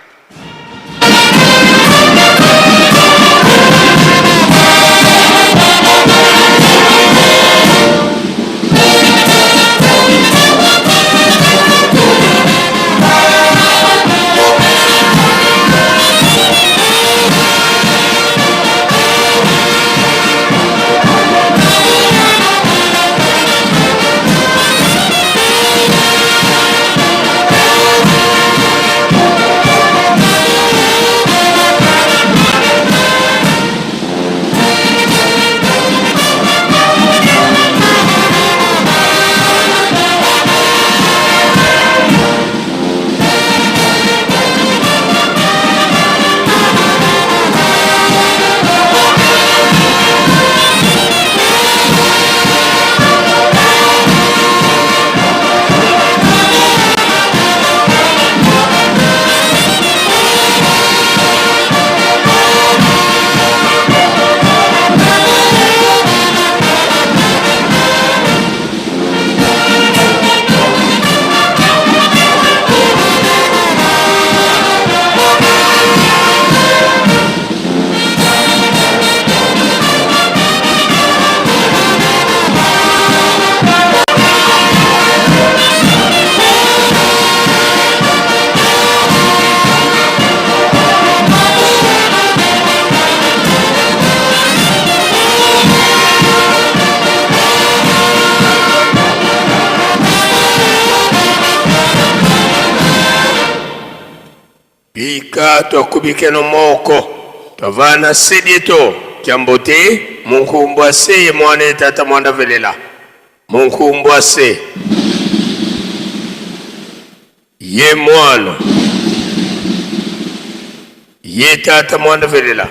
Bika twakubikeno moko twavana sedieto kyambote munkumbwa se ye mwana ye tata mwanda velela munkumbwa se ye mwana ye tata mwanda velela.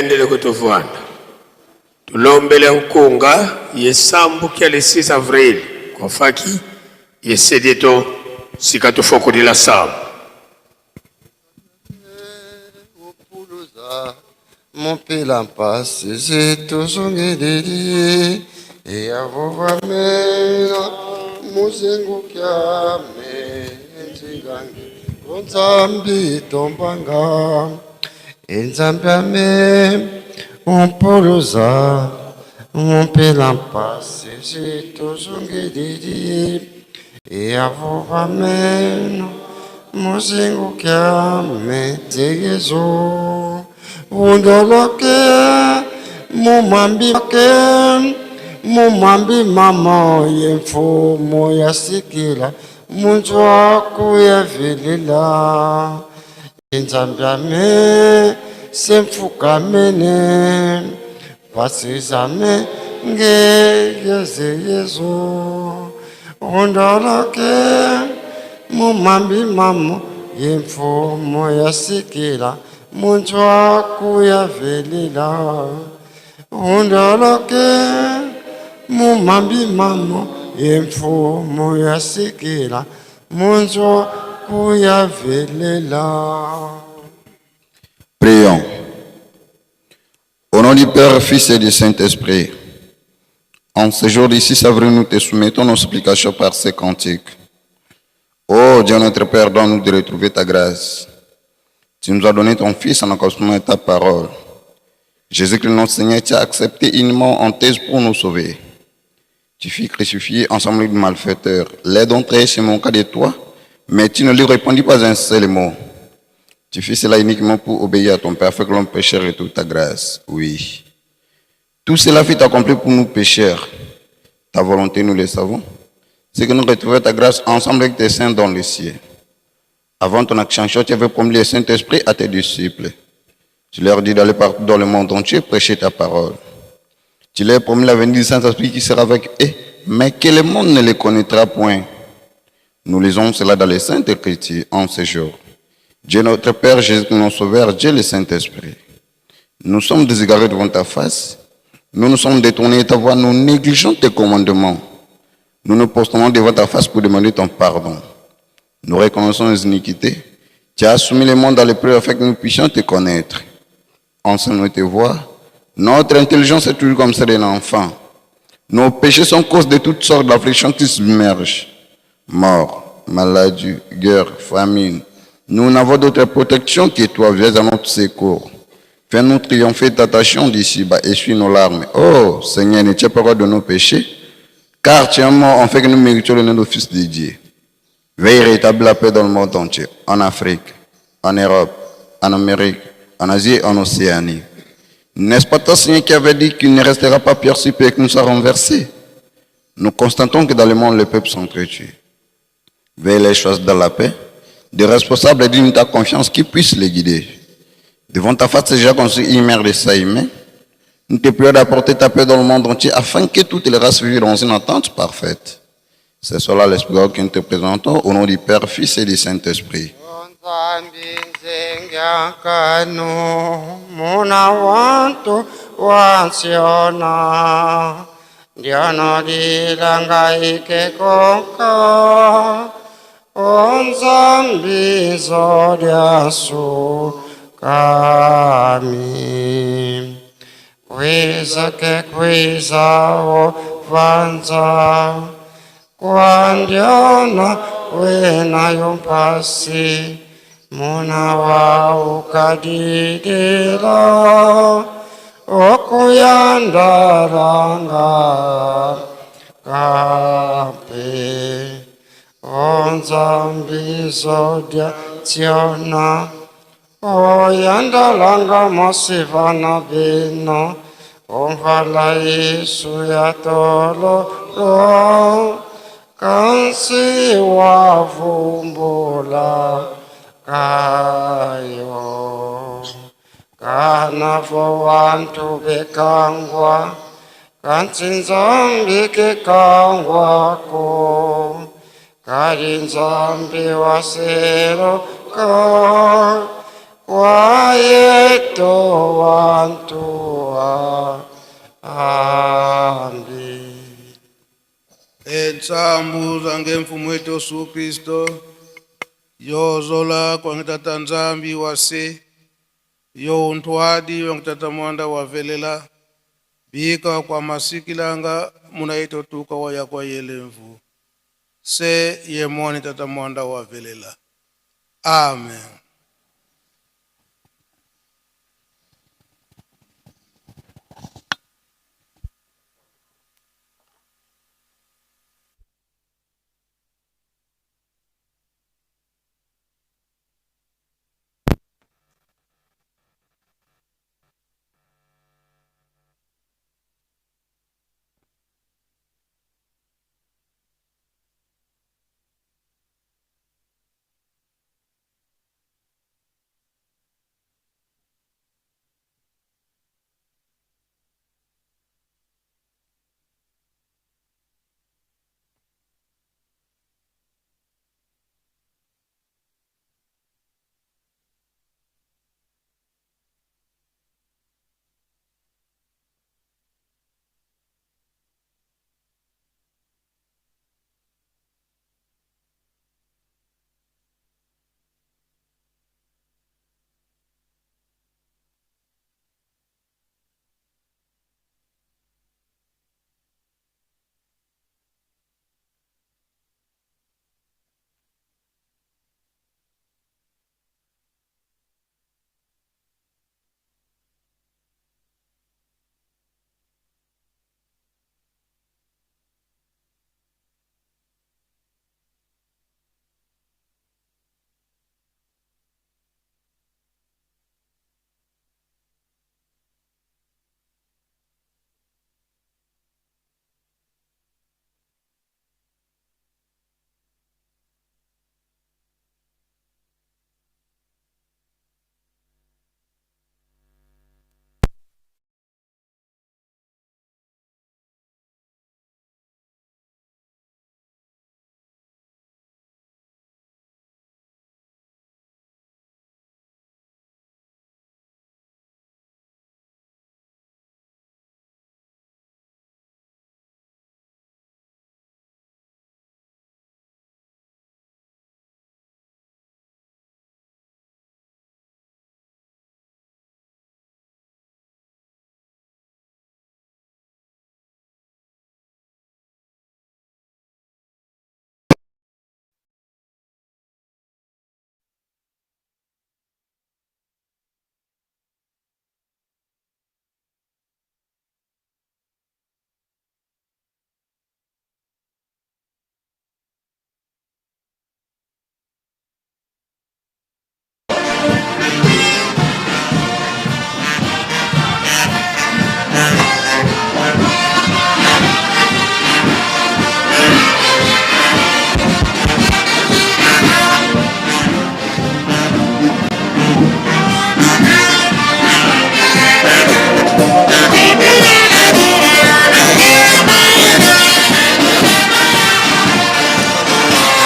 Tuendele kutuvwanda tulombele nkunga yesambukia le 6 avril kwafaki yesedeto sika tufokulila samu. Mopela mpasi zituzongeleli eyavovamela muzengukyame nzingange onzambi tombanga enzambi ame ompoloza mopela mpasi zituzongeleli eyavovamela muzengukyame nzegezo undoloke mumambi ke mumambi mama yemfumo yasikila munzwaku yavelela inzambyame semfukamene pasizame ngeyezeyezo undoloke mumambi mama yemfumo yasikila munzwaku yavelela undoloke mumambi mama yemfumo yasikila munzwaku yavelela. Prions. Au nom du Père, Fils et du Saint-Esprit, en ce jour du 6 avril, nous te soumettons nos supplications par ces cantiques. Ô Dieu notre Père, donne-nous de retrouver ta grâce. Tu nous as donné ton Fils en accomplissement de ta parole. Jésus-Christ notre Seigneur, tu as accepté une mort en thèse pour nous sauver. Tu fus crucifié ensemble avec le malfaiteur. L'aide d'entrée se moqua de toi, mais tu ne lui répondis pas un seul mot. Tu fis cela uniquement pour obéir à ton Père, afin que l'homme pécheur retrouve ta grâce. Oui. Tout cela fut accompli pour nous pécheurs. Ta volonté, nous le savons, c'est que nous retrouvions ta grâce ensemble avec tes saints dans le ciel. Avant ton ascension, tu avais promis le Saint-Esprit à tes disciples. Tu leur dis d'aller partout dans le monde entier prêcher ta parole. Tu leur as promis la venue du Saint-Esprit qui sera avec eux, mais que le monde ne les connaîtra point. Nous lisons cela dans les Saintes Écritures en ce jour. Dieu notre Père, Jésus notre Sauveur, Dieu le Saint-Esprit. Nous sommes déségarés devant ta face. Nous nous sommes détournés de ta voie, nous négligeons tes commandements. Nous nous prosternons devant ta face pour demander ton pardon. Nous reconnaissons nos iniquités. Tu as soumis le monde à l'épreuve afin que nous puissions te connaître. Enseigne-nous tes voies. Notre intelligence est toujours comme celle d'un enfant. Nos péchés sont cause de toutes sortes d'afflictions qui submergent. Mort, maladie, guerre, famine. Nous n'avons d'autre protection que toi. Viens à notre secours. Fais-nous triompher ta passion d'ici-bas. Essuie nos larmes. Oh Seigneur, ne tiens pas compte de nos péchés, car tu es mort en fait que nous méritions le nom de Fils de Dieu. Veille rétablir la paix dans le monde entier, en Afrique, en Europe, en Amérique, en Asie et en Océanie. N'est-ce pas toi, Seigneur, qui avait dit qu'il ne restera pas pierre sur pierre que nous soit renversé? Nous constatons que dans le monde, le peuple s'entretue. Veille les choses dans la paix, des responsables dignes de ta confiance qui puissent les guider. Devant ta face, déjà construit une mer de Saïmé. Nous te prions d'apporter ta paix dans le monde entier afin que toutes les races vivent dans une entente parfaite. C'est cela l'Esprit que nous te présentons au nom du Père, Fils et du Saint-Esprit. Nzambi nzengyakanu muna wantu wansiona ndiono lilangaike konka onzambi zolyasu kami kwiza ke kwiza o vanza kwandiona wena yompasi muna wa ukadidila okuyandaranga kape onzambi zodya tsiona oyandalanga mosivana bino omvala Yesu ya tololo kansi wavumbula kayo kanavo wantu bekangwa kansi nzambi kekangwako kali nzambi waseroka Kwa yetu wantu ambi. Entsambu zange mfumu wetu Yesu Kristo yozola kwange tata Nzambi wase yo untwadi wange tata mwanda wavelela bika kwa masikilanga munaito tuka waya kwa yelemvu se yemwani tata mwanda wavelela. Amen.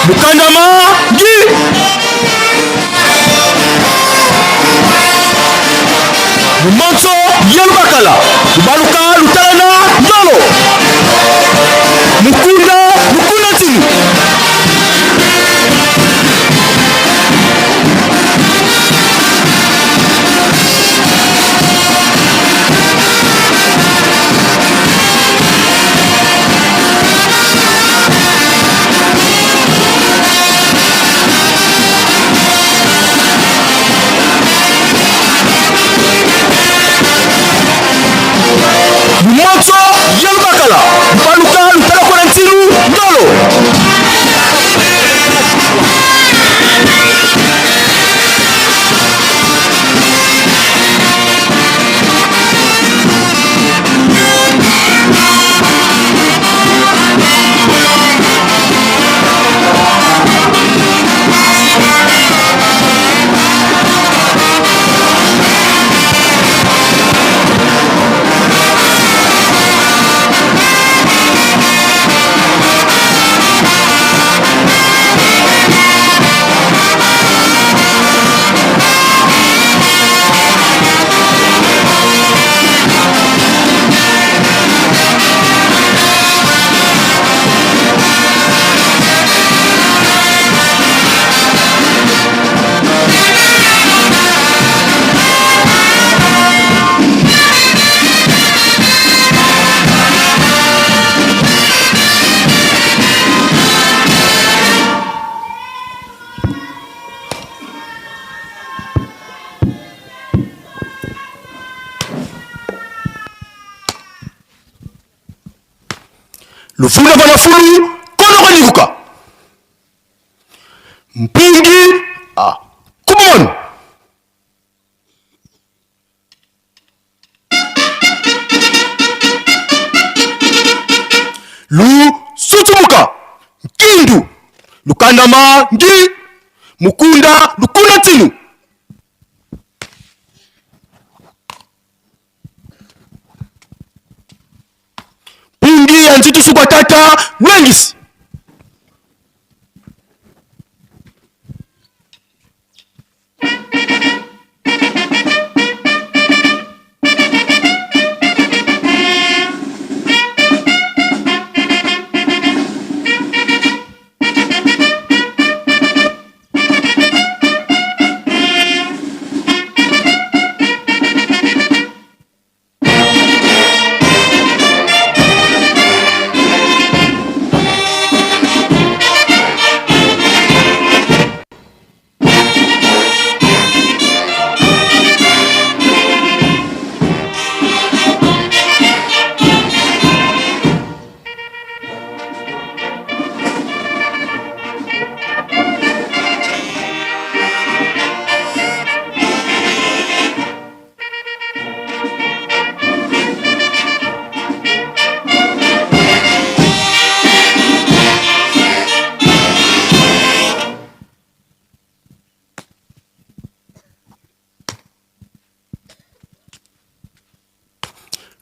Mukandama Guy Mumanso Yelubakala Lubaluka Lutalana Ndolo Mukunda Mukunda Ntinu. Lufunda bana fulu kono kanikuka. Mpungi ah come on. Lu sutumuka nkindu lukandama ngi mukunda lukunda tinu. Pungi ya nzitu sukwa tata lwengisi.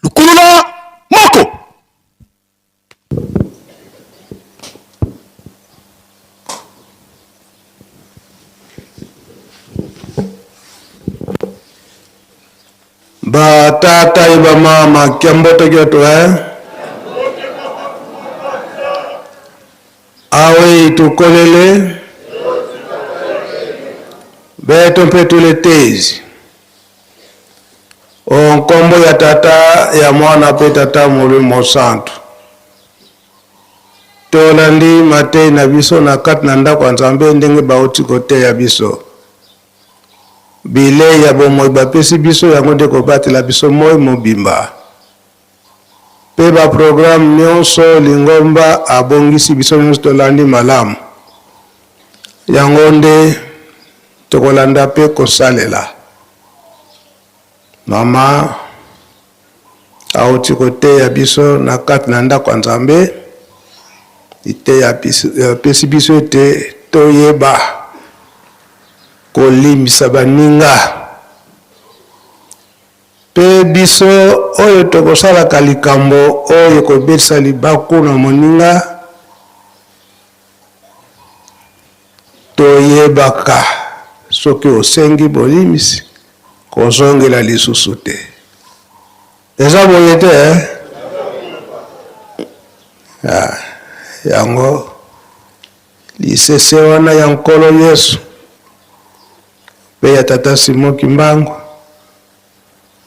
Lukulula moko. Ba tata e ba mama kiamboto kyoto eh? Awe tukolele beto mpe tuletezi o nkombo ya tata ya mwana mpe tata molimo santu. Tolandi matei na biso na kati na ndako ya Nzambe ndenge bauti koteya biso. Bilei ya bomoi bapesi biso yango nde kobatela biso moi mobimba. Mpe ba programme nyonso lingomba abongisi biso nyonso tolandi malamu. Yango nde tokolanda mpe kosalela. Mama auti koteya biso na kati na ndako ya Nzambe, liteya apesi biso ete toyeba kolimbisa baninga. Mpe biso oyo tokosalaka likambo oyo ekobetisa libaku na moninga, toyebaka soki osengi bolimbisi kozongela lisusu te. Eza boye te eh? Ah, yango lisese wana ya Nkolo Yesu mpe ya Tata Simon Kimbangu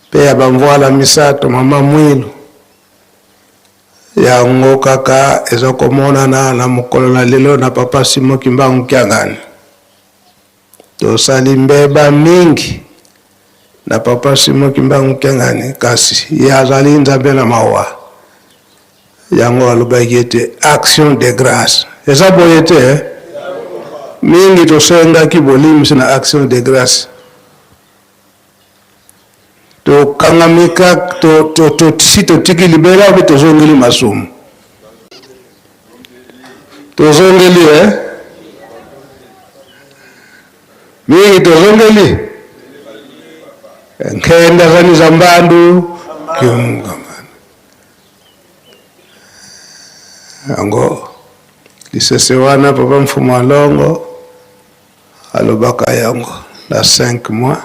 mpe ya bamvuala misato Mama Mwilu, yango kaka eza komonana na mokolo na lelo na Papa Simon Kimbangu Kiangani. Tosali mbeba mingi na Papa Simon Kimbangu Kiangani, kasi ye azali Nzambe na mawa. Yango alobaki ete action de grâce eza boye te eh? Mingi tosengaki bolimbisi na action de grâce, tokangami kaka to, to, to, si totiki libela obe tozongeli masumu, tozongeli eh? Mingi tozongeli nkenda zani za mbandu yango lisese wana papa Mfumu Alongo alobaka yango na 5 mois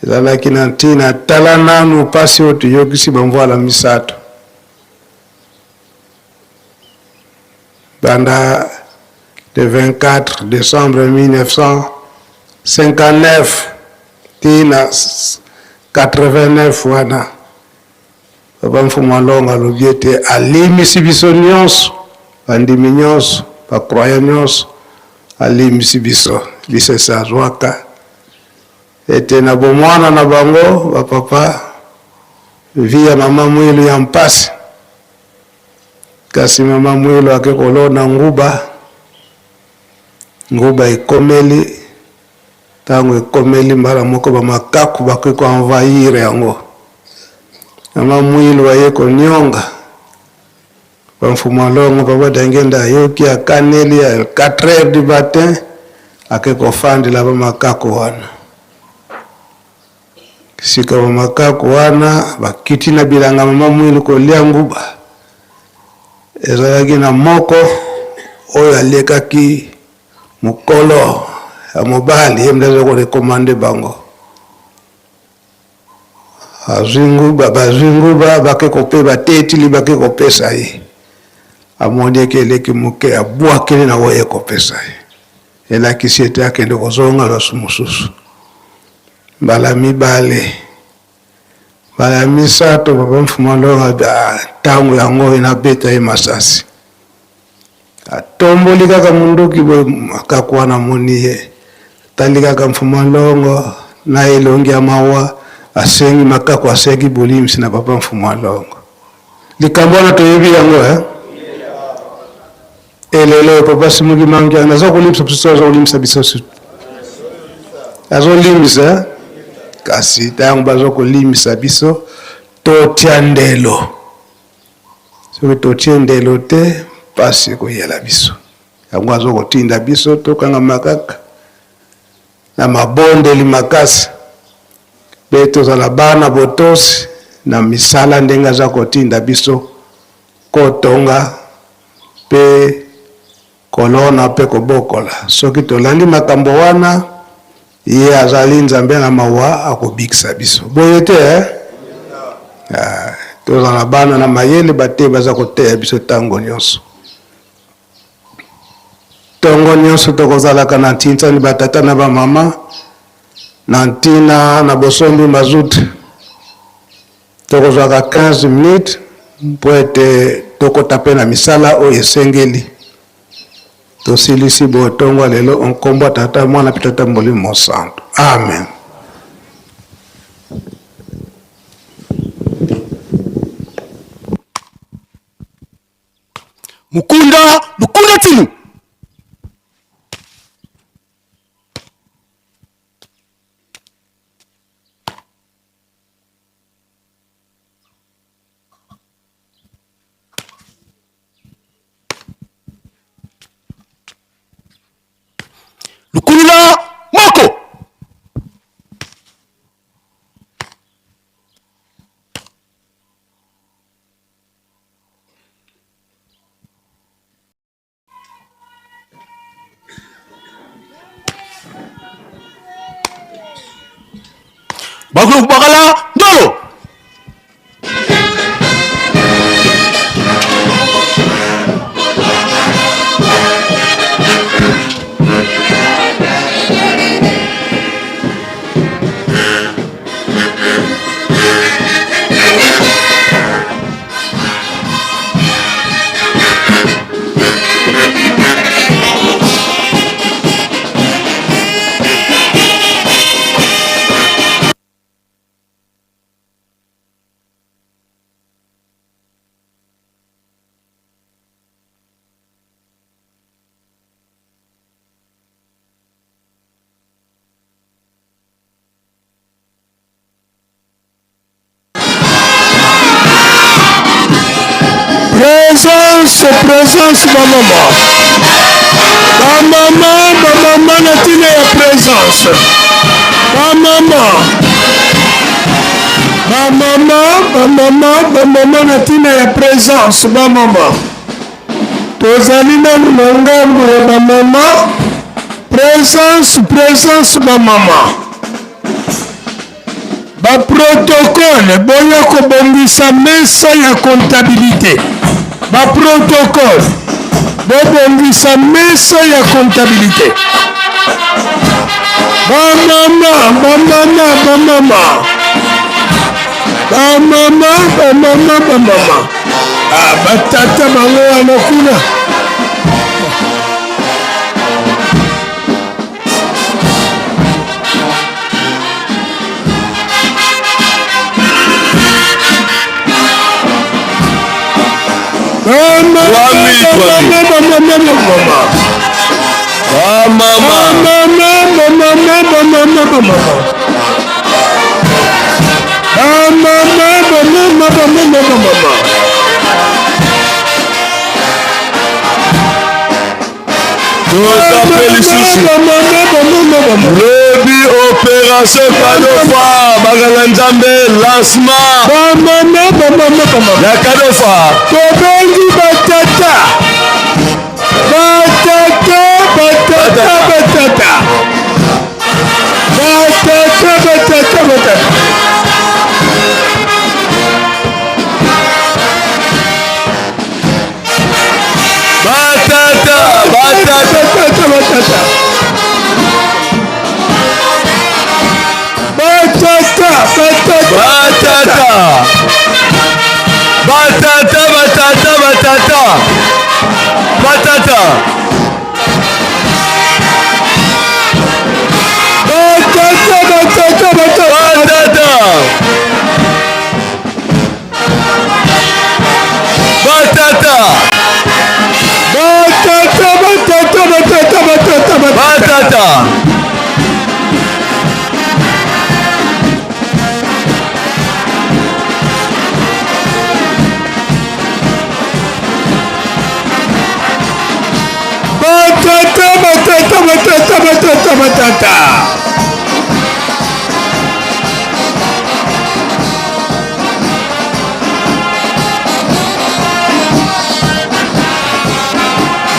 ezalaki na ntina. Tala nanu mpasi oyo toyokisi bamvwala misato banda le 24 décembre 1959 ti na 89 wana Papa Mfumu Alongo alobi ete alimbisi biso nyonso, bandimi nyonso, ba croyants nyonso, alimbisi biso. Lisese azwaka ete na bomwana na bango ba papa, vie ya mama Mwilu ya mpasi. Kasi mama Mwilu ake kolona nguba, nguba ekomeli, tango ekomeli mbala moko ba makaku bakoki ko envahir yango. Mama Mwilu aye konionga ba Mfumu Alongo, Papa Diangienda ayoki akaneli ya 4 heures du matin ake kofandela ba makaku wana. Sika ba makaku wana bakiti na bilanga mama Mwilu kolia nguba. Ezalaki na moko oyo alekaki mokolo ya mobali, ye nde aza korekomande bango. Azwi nguba, bazwi nguba, bake kope batetili, bake kopesa ye. Amoni eke eleki moke, abwakeli na oyo ekopesa ye. Elakisi ete akende kozonga losu mosusu. Mbala mibale, mbala ya misato, papa Mfuma Longa ah, ntango yango oyo nabeta ye masasi. Atomboli kaka munduki boye, makaku wana amoni ye, atali kaka Mfuma Longo na elongi ya mawa, asengi makaku, asengi bolimbisi na papa Mfuma Longo. Likambo wana toyebi yango eh? Elelo papa Simoki Mangiana aza kolimbisa biso, aza kolimbisa biso, azolimbisa kasi ntango baza kolimbisa biso totia ndelo. Soki totie ndelo te, mpasi ekoyela biso. Yango aza kotinda biso tokangama kaka na mabondeli makasi mpe tozala bana botosi na misala ndenge aza kotinda biso kotonga mpe kolona mpe kobokola. Soki tolandi makambo wana, ye azali Nzambe na mawa, akobikisa biso. Boye te eh? Ah, tozala bana na mayele, bateyi baza koteya biso ntango nyonso. Ntongo nyonso tokozalaka na ntinsani batata na bamama na ntina na bosombi mazout. Tokozwaka 15 minutes mpo ete tokota mpe na misala oyo esengeli. Tosilisi boye ntongo ya lelo o nkombo ya Tata, Mwana mpe Tata Molimo Mosantu. Amen. Mukunda, mukunda timu. Lukulula moko. Bakulu bakala ndolo. Présence, présence bamama. Bamama, bamama na ntina ya présence. Bamama. Bamama, bamama, bamama na ntina ya présence, bamama. Tozali nanu na ngambo ya bamama. Présence, présence bamama. Ba protocole boya kobongisa mesa ya comptabilité. Ba protocole bobongisa mesa ya comptabilité. Bamama, bamama, bamama. Bamama, bamama, bamama. Ah, batata bango wana kuna. Bamama. Toza mpe lisusu lobi opération kadofa bakanga nzambe lancement ya kadofa. Tobengi batata batata batata batata batata batata batata. Batata batata batata batata batata batata batata batata batata batata batata batata batata batata batata batata batata batata batata batata. Batata batata batata batata batata.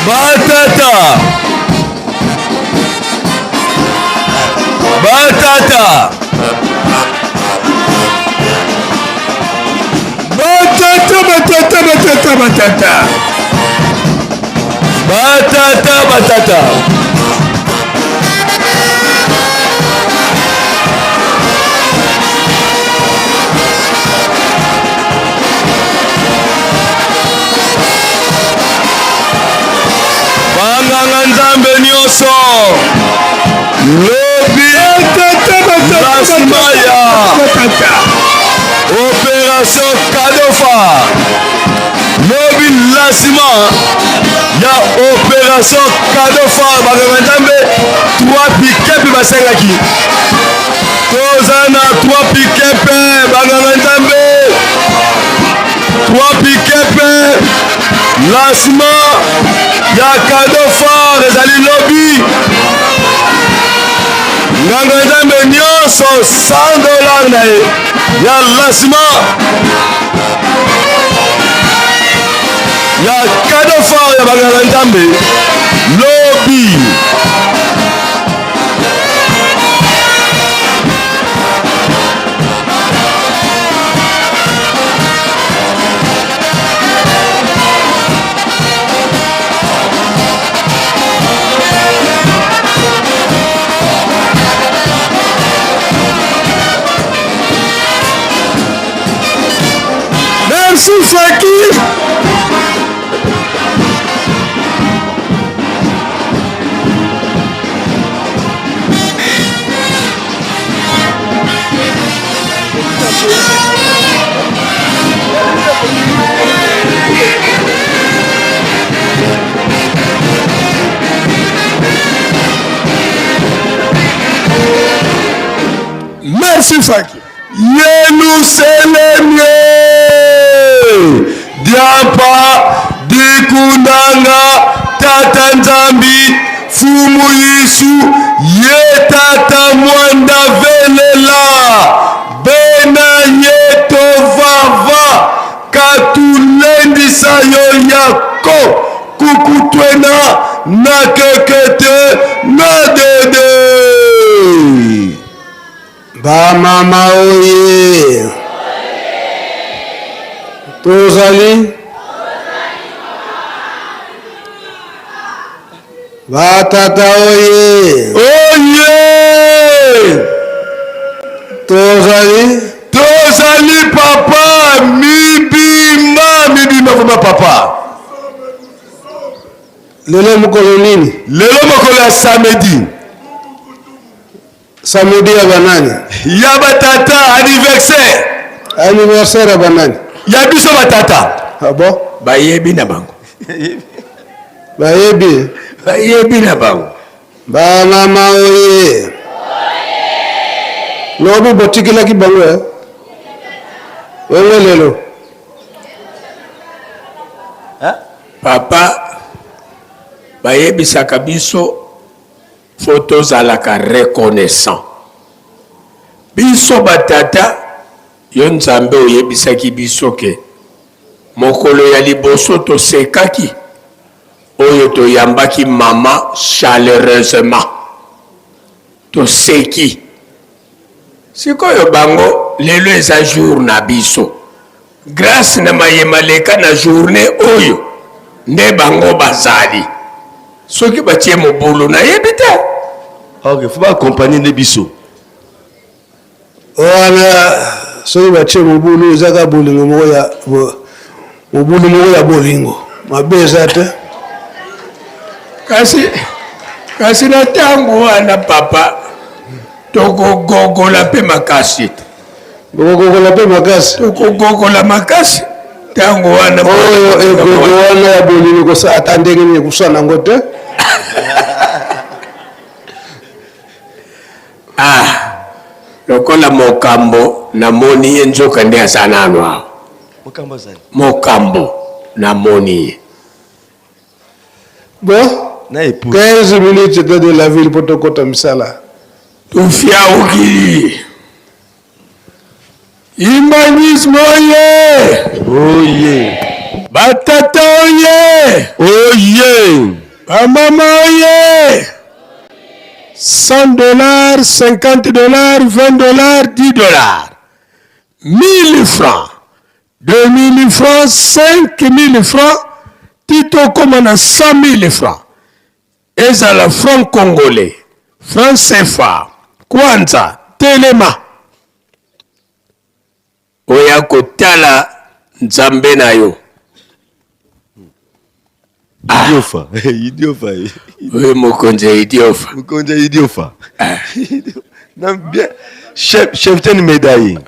Batata batata batata batata batata batata batata batata. Banganga nzambe nyonso lobi lancement ya opération kadofa, lobi lancement ya opération kadofa. Banganga nzambe 3 pikepe basengaki, toza na 3 pikepe. Banganga nzambe 3 pikepe, lancement ya cadeau fort ezali lobi. Nganga nzambe nyonso 100 dollar na ye ya lancement ya cadeau fort ya banganga nzambe lobi. Merci Faki. Merci Faki. Yelusalemi diampa dikundanga tata nzambi fumu Yesu ye tata mwanda velela bena ye tovava katulendisa yo yako kukutwena na kekete na dede. Bamama oye, tozali batata oye, oye tozali tozali papa mibimba mibimba vraimen papa. Lelo mokolo nini? Lelo mokolo ya samedi. Samedi ya banani? Ya batata, anniversaire. Anniversaire ya banani? Ya biso batata. Ah bon? Bayebi na bango. Bayebi. Bayebi na bango. Ba mama oye. Lobi botikelaki bango eh? Bongo lelo. Papa, bayebisaka biso fo tozalaka reconnaissant. Biso batata, yo Nzambe oyebisaki biso ke mokolo ya liboso tosekaki oyo toyambaki mama chaleureusement, toseki. Sikoyo bango lelo eza jour na biso, grace na maye maleka na journee oyo nde bango bazali. Soki batie mobulu nayebi te. Ok, faut ba accompagner nde biso. Wana soki batie mobulu eza kaka bolingo moko ya mobulu moko ya bolingo mabe eza te. Kasi kasi na ntango wana papa tokogogola mpe makasi te. Bokogogola mpe makasi. Tokogogola makasi ntango wana. Oyo egogo wana ya bolingo kosala ata ndenge nini ekosala nango te. Ah, lokola Mokambo namoni ye nzoka nde aza nanu awa. Mokambo azali. Mokambo namoni ye. Bon, Na épouse. 15 minutes de de la ville mpo tokota misala. Tufiaukili. Imbanisme oye! Oye! Batata oye! Oye! Bamama oye! 100 dollars, 50 dollars, 20 dollars, 10 dollars. 1000 francs, 2000 francs, 5000 francs, ti tokóma na 100 000 francs. Ezala franc congolais, franc CFA, kwanza, telema. Oya kotala Nzambe na yo. Idiofa. Idiofa. Oyo mokonzi ya idiofa. Mokonzi ya idiofa. Na bien chef chef ten médaille.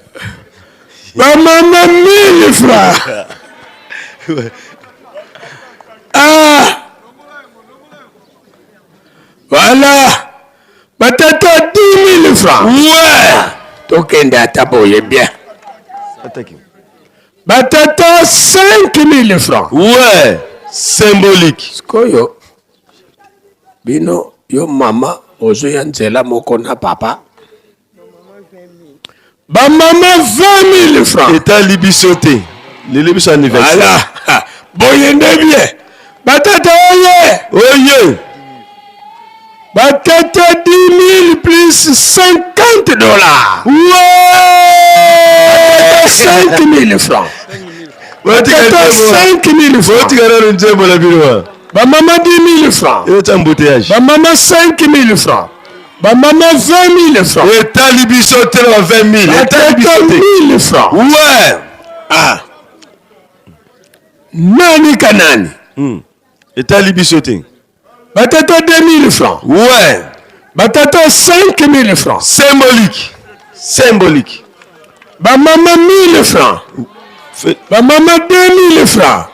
Ba mama 1000 francs. Ah! Voilà. Batata 10 000 francs. Ouais. Tokende ata boye bien. Ataki. Batata 5 000 francs. Ouais. Symbolique. Sikoyo bino yo mama ozoya nzela moko na papa. Ba mama 20 000 francs. Etali biso te. Lelo biso anniversaire. Voilà. Boye nde bien. Batata oye. Oye. Batata 10 000 plus 50 dollars. Ouais. 5 000 francs. Batata 5 000 francs. Botika nanu nzembo na bino wana. Ba mama 10 000 francs. Eza embouteillage. Ba mama 5 000 francs. Ba mama 20 000 francs. Etali biso te na ba 20 000. Etali biso Batata te. 1000 francs. Ouais. Ah. Nani ka nani? Etali biso te. Batata 2000 francs. Ouais. Batata 5000 francs. Symbolique. Symbolique. Ba mama 1000 francs. Ba mama 2000 francs.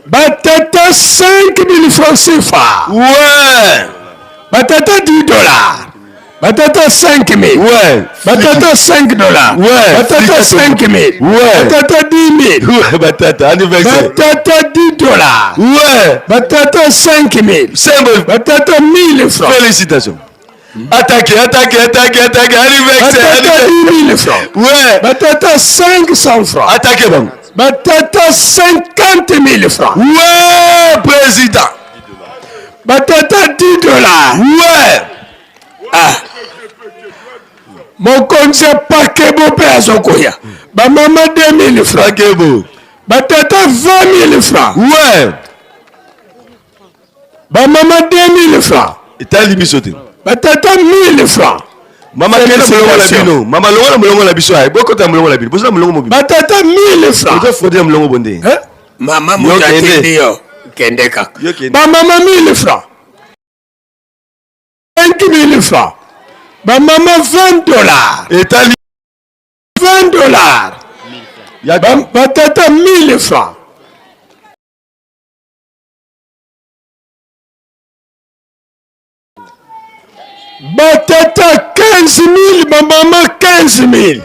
Batata 5000 francs CFA. Ouais. Batata 10 dollars. Batata 5000. Ouais. Batata 5 dollars. Ouais. Batata 5000. Ouais. Batata 10 000. Ouais, batata anniversaire. Batata 10 dollars. Ouais. Batata 5000. Symbolique. Batata 1000 francs. Félicitations. Attaquez, attaquez, attaquez, attaquez. Anniversaire. Batata anniversaire. 10 000 francs. Ouais. Batata 500 francs. Attaquez bango. Batata 50 000 francs. Ouais, président. Batata 10 dollars. Ouais. Ah. Mokonzi ya pakebo mpe azokoya. Bamama 2000 francs. Pakebo. Batata 20 000 francs. Ouais. Bamama 2000 francs. Etali biso te. Batata 1000 francs. Mama kende molongo na bino. Mama longola molongo na biso aye. Bokota molongo na bino. Bozala molongo mobimba. Batata 1000 francs. Ozo frauder molongo bonde. Eh? Mama Yo moto kende. atindi yo. Kende kaka. Yo kende. Bamama 1000 francs. 5000 francs. Bamama 20 dollars. Etali 20 dollars. ya Batata 1000 francs. Batata 15 000, bamama 15 000.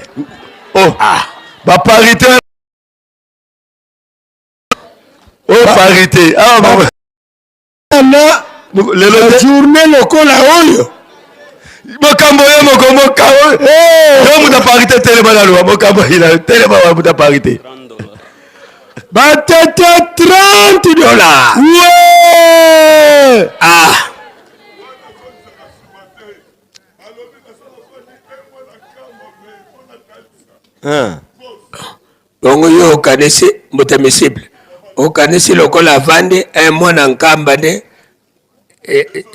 Oh, ah. Ba parité. Oh, parité. Ah, ba na lelo te. Journée lokola oyo. Makambo yo moko moka. Eh. Yo muta parité telema na loba mokambo ila telema wa muta parité. Batata 30 dollars. Ouais. Ah. Bongo yo okanisi moto misible okanisi lokola avandi eh, mwana nkamba nde eh, eh,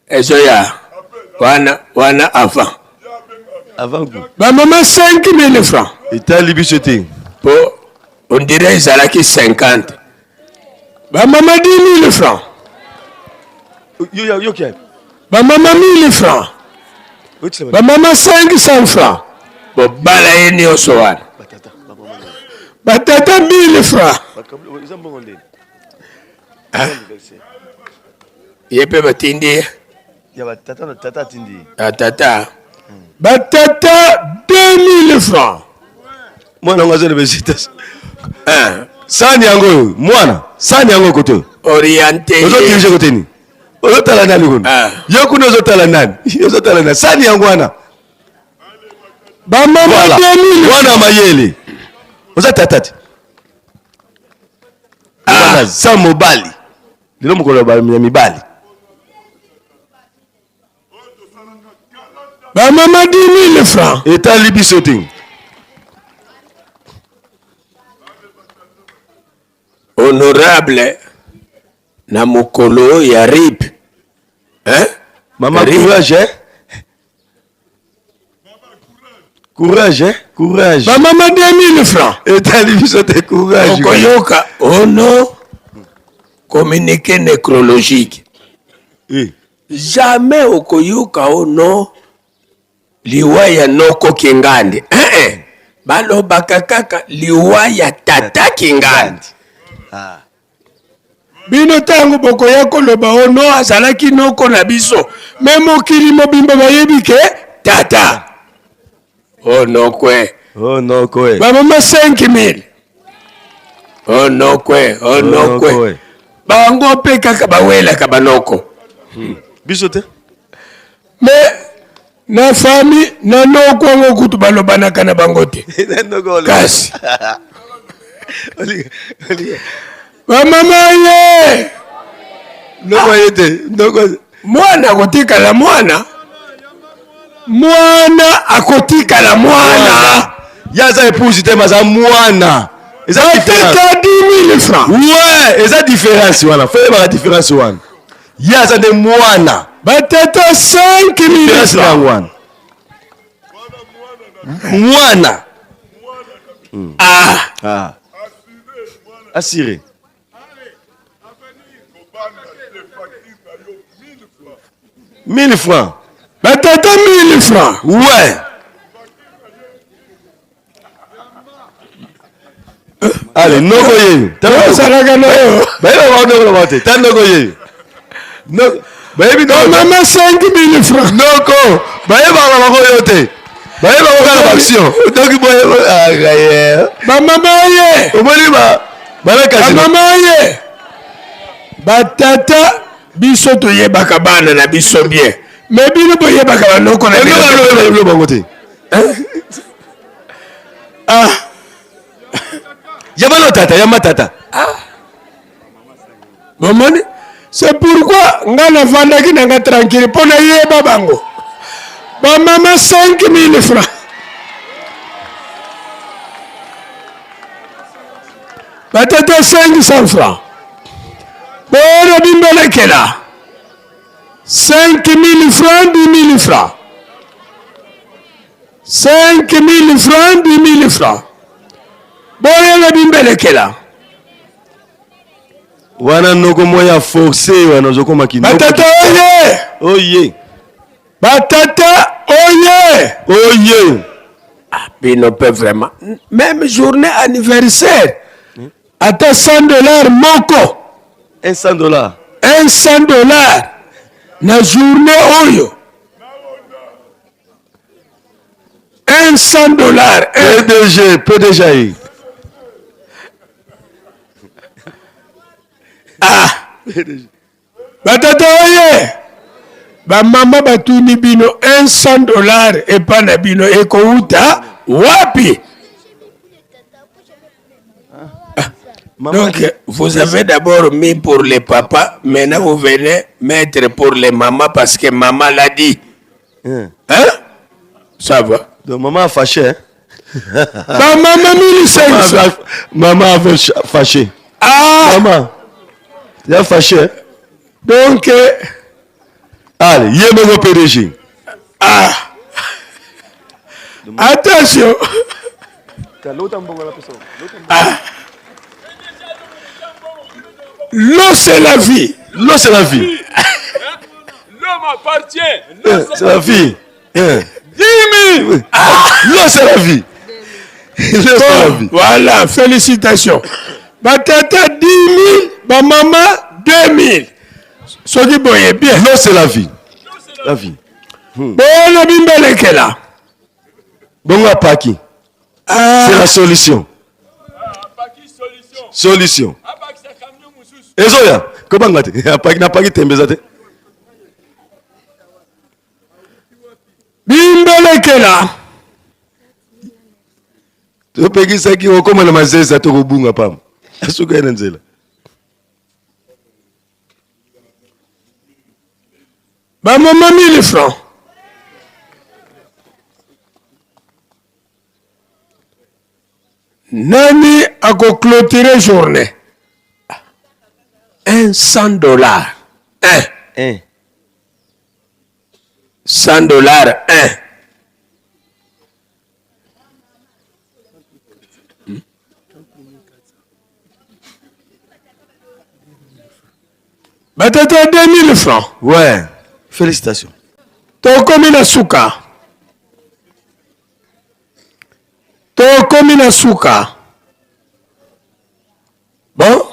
ezoya wana wana avant avant goût bamama 5000 francs etali biso te po on dirait ezalaki 50 bamama 10 000 francs yo yo kia bamama 1000 francs bamama 500 francs bobala ye nyonso wana batata 1000 francs ye mpe batindi ye tata batata 2000 francs mwana yango aza na bezitas sani yango oyo mwana sani yango kote oyo oriente ozodirige kote nini ozotala nani kuna ah. yo kuna ozotala nani ozotala nani sani yango wana bamama wana mayele oza tata te ah. aza mobali lelo mokolo ya mibali bamama 10 000 francs etali biso te honorable na mokolo ya rip hein? Mama courage hein? Courage hein? Courage. Bamama 2000 francs. Etali biso te courage. Okoyoka ono communiqué nécrologique. Eh. Jamais okoyoka ono liwa ya noko Kingandi. Eh eh. Balobaka kaka liwa ya tata Kingandi. Ah. Bino ntango bokoya koloba o no azalaki noko na biso, me mokili mobimba bayebi ke tata o nokwe o nokwe bamama 5000 o nokwe o nokwe bango mpe kaka bawelaka banoko hmm. Biso te me na fami na noko yango kutu balobanaka na bango te kasi bamama ye noko ye te noko mwana akotikala mwana mwana akotikala mwana ye aza epouse te maza mwana eza bateka 10 000 francs ouais eza différence wana fo yebaka différence wana ye aza nde mwana batata 5000 yango wana mwana ah. Ah. Assuré. Mille francs. Batata 1000 francs. Ouais. Ale noko yeyo. Ozalaka na yo. Bayebi bango noko na bango te. Ta noko yeyo. Bayebi noko. Mama 5000 francs. Noko. Bayebaka bango yo te. Bayebi bango kaka ba action. Donc boye ah Ba mama ye. Omoni ba balakasi. Ba mama ye. Batata biso toyebaka bana na biso bien. Mais bino boyebaka banoko na bino. Bango te. Ah. Yamba no tata, yamba tata. Ah. Bomoni? C'est pourquoi nga navandaki na nga tranquille mpo nayeba bango. Bamama 5000 francs. Batata 500 francs. Bono bimbelekela. 5000 francs, 10 000 francs. 5000 francs, 10 000 francs. Boyele bimbelekela. Wana noko moya forcé wana ozokoma kinoko. Batata oye! Oye! Batata oye! Oye! Ah, bino pe vraiment. Même journée anniversaire. Ata 100 dollars moko. Un 100 dollars. Un 100 dollars na journée oyo. 100 dollars. PDG, PDG aye. Ah! Batata oye! Bamama batuni bino 100 dollars epa na bino ekouta wapi? Donc, vous avez d'abord mis pour les papas, maintenant vous venez mettre pour les mamans parce que maman l'a dit. Hein? Hein? Ça va. Donc maman a fâché. Hein? Ba maman 1500. Maman a fâché. Ah! Maman. Tu as fâché. Hein? Donc. Allez, yé PDG. Ah! Attention! Ah. L'eau, c'est la vie. L'eau, c'est la vie. L'eau m'appartient. L'eau, c'est la vie. 10 000. Ah. L'eau, c'est la vie. L'eau, c'est la vie. Voilà, félicitations. Batata, 10 000. Ba maman, 2 000. Soki boye bien. L'eau, c'est la vie. La vie. Bono bimbelekela. Bongo apaki. Ah. C'est la solution. Solution. Ezoya, kobanga te. Apaki na paki tembeza te. Bimbelekela. Topekisaki okoma na mazeza tokobunga pamba. Asuka ye na nzela. Bamama 1000 francs. Nani ako clôturer journée? Un 100 dollars. Un. Un. 100 dollars, un. Batata 2000 francs. Ouais. Félicitations. Tokomi na suka. Tokomi na suka. Bon.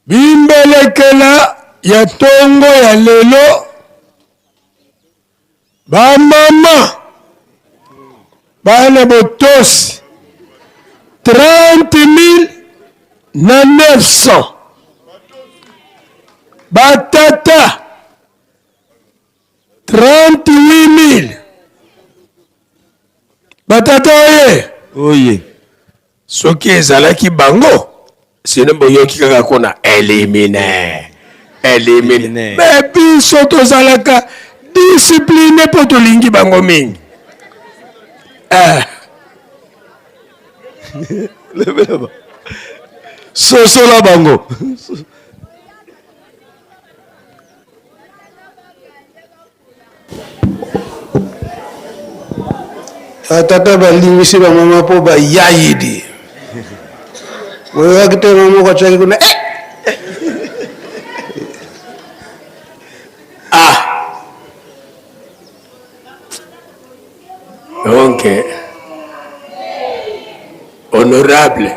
Bimbelekela ya tongo ya lelo bamama bana botosi 30 000 na 900 batata 38 000 batata oye oye Soki ezalaki bango sino boyoki kaka kuna elimine elimine me biso tozalaka discipline mpo tolingi bango mingi eh. Sosola bango. Batata balingisi bamama mpo bayayidi oyokaki te mama moko atiaki kuna eh! Ah donc honorable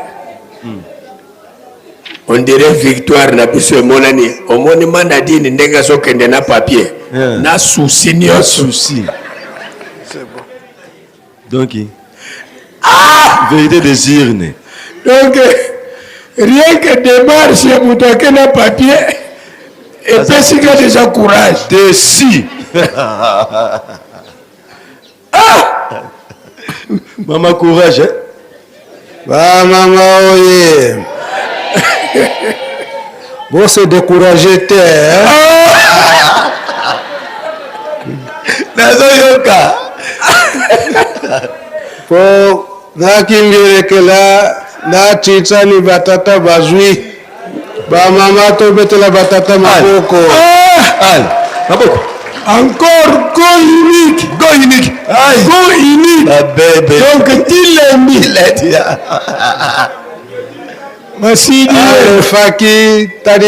on dirait victoire na biso emonani omoni manadini ndenge azokende na papier yeah. na souci nyonso souci donc ah! vérité des urnes donc rien que démarche ya moto ake na papier epesi nga déjà courage desi Ah! Mama courage hein? Ba mama oye. Bo se décourager te hein? Ah! Nazoyoka. Po nakingelekela natitsani batata bazwi Ba mama tobetela ba tata maboko. Ah! Allez, maboko. Encore go unique. Go unique. Aïe. Go unique. Ba bébé. Donc tilembi. Tilembi. Masidi. Allez, Faki, tadi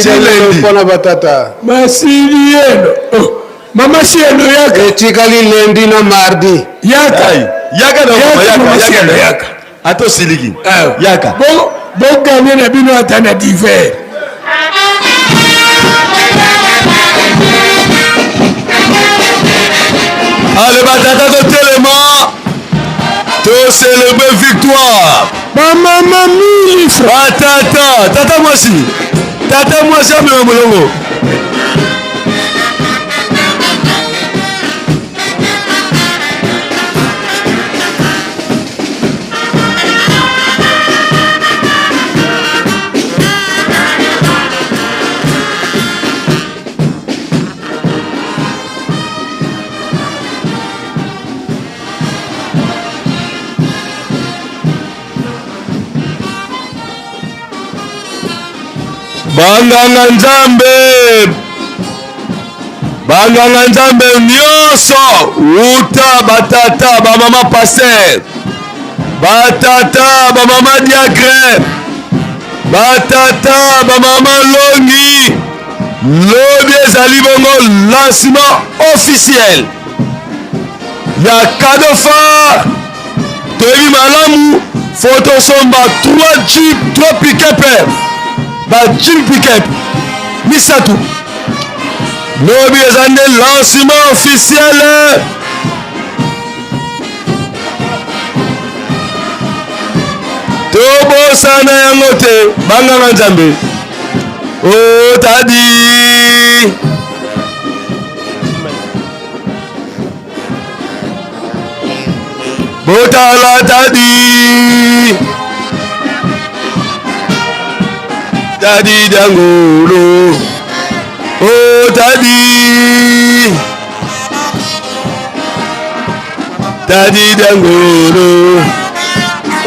mpona ba tata. Masidi yeno. Oh. Mama Sieno yaka. Etikali lundi na mardi. Yaka. Yaka na yaka, yaka, yaka, yaka. Ata osiliki. Yaka. Bo bo gagner na bino ata na divers. Batata totelema, tocelebre victoire. Bamama mili. Batata, tata mwasi, tata mwasi amema molongo. Banganga Nzambe, banganga Nzambe nyonso wuta batata bamama paster, batata bamama diacre, batata bamama longi, lobi ezali bongo lancement officiel ya cadeau phare. Toyebi malamu fo tosomba 3 jeep, 3 pick-up, ba jeep pick-up misato. Lobi eza nde lancement officiel. Tobosana yango te, banganga Nzambe. O tadi botala tadi tadi dangolo o tadi tadi dangolo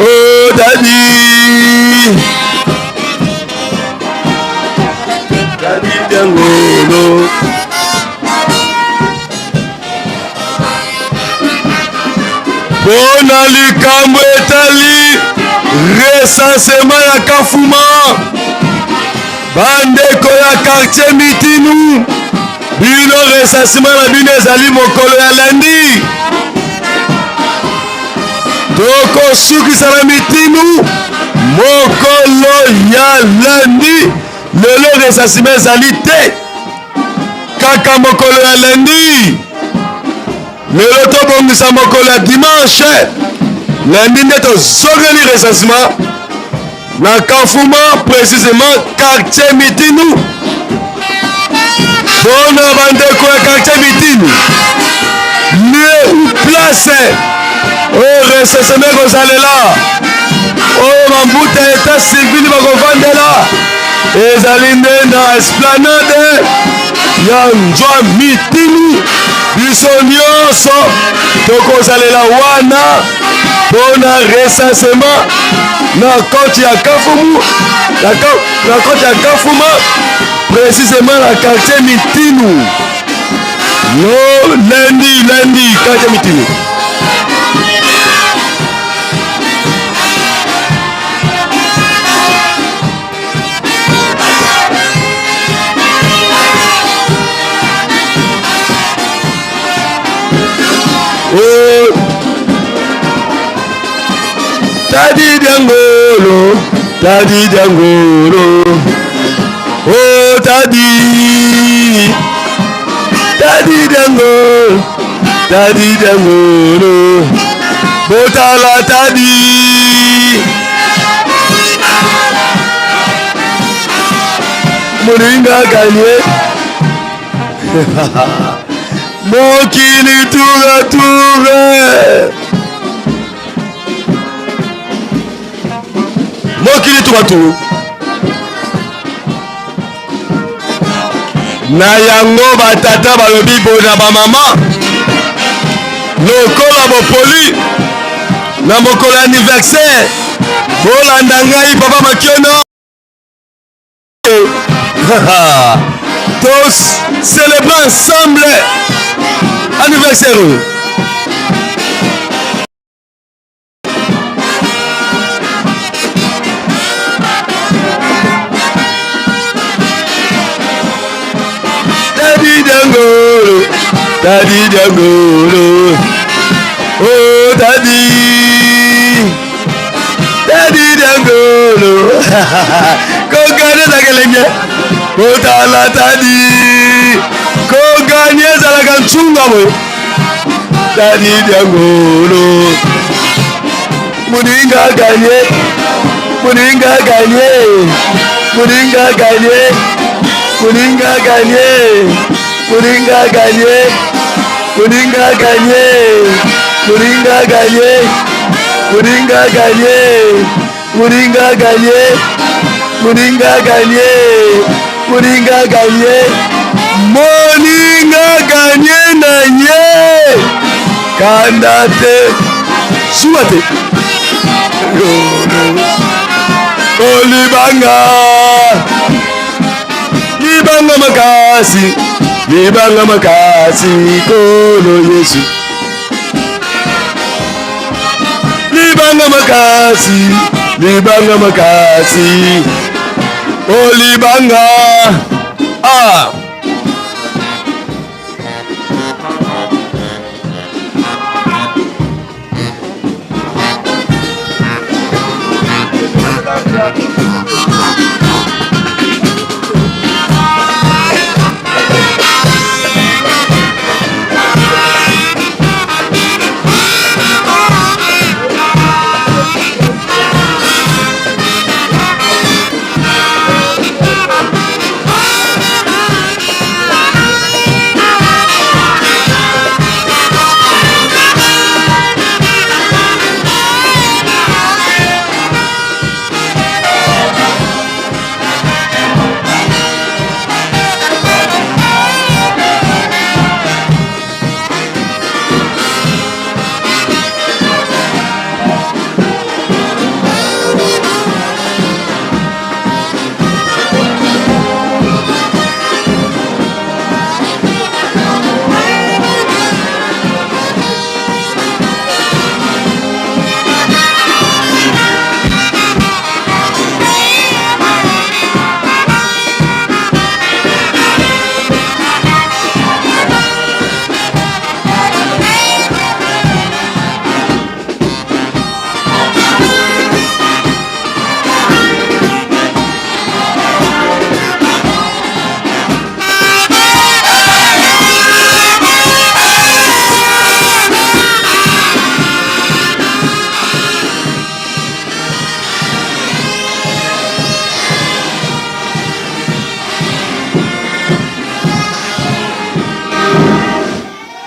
o tadi tadi dangolo. Mpo na likambo etali recensement ya Kafuma, bandeko ya quartier Mitinu, bino recensement na bino ezali mokolo ya lundi. Tokosukisa na Mitinu mokolo ya lundi. Lelo recensement ezali te, kaka mokolo ya lundi. Lelo tobongisa mokolo ya dimanche, lundi nde tozongeli recensement na Kafuma, précisément quartier Mitinu. Mpona bandeko ya quartier Mitinu, lieu ou place oyo recensement ekozalela, oyo bambuta etat civil bakovandela, ezali nde na esplanade ya Nzwa Mitinu. Biso nyonso tokozalela wana mpo na recensement na compte ya Kafumu, na compte ya Kafuma, précisément na quartier Mitinu. No lundi, lundi quartier Mitinu. Oh. Tadi Diangolo, Tadi Diangolo, oh Tadi, Tadi Diangolo, Tadi Diangolo, Botala Tadi. Moninga ganye mokili tura tura mokili tura tura. Na yango batata balobi bona bamama lokola bopoli na mokolo ya anniversaire, bolanda ngai papa Makiono to célébrer ensemble anniversaire oyo. Daddy Dangolo, Daddy Dangolo, oh Daddy, Daddy Dangolo, kogane ezalaka elenge, kotala Daddy, kogane ezalaka ncunga boye. Dadi Diangolo. Moninga gagné, Moninga gagné, Moninga gagné, Moninga gagné, Moninga gagné, Moninga gagné, Moninga gagné, Moninga gagné, Moninga gagné, Moninga gagné, Moninga gagné, Moninga gagné na ye, kanda te, suwa te. Olibanga, libanga makasi, libanga makasi, kolo Yesu. Libanga makasi, libanga makasi, olibanga. Ah.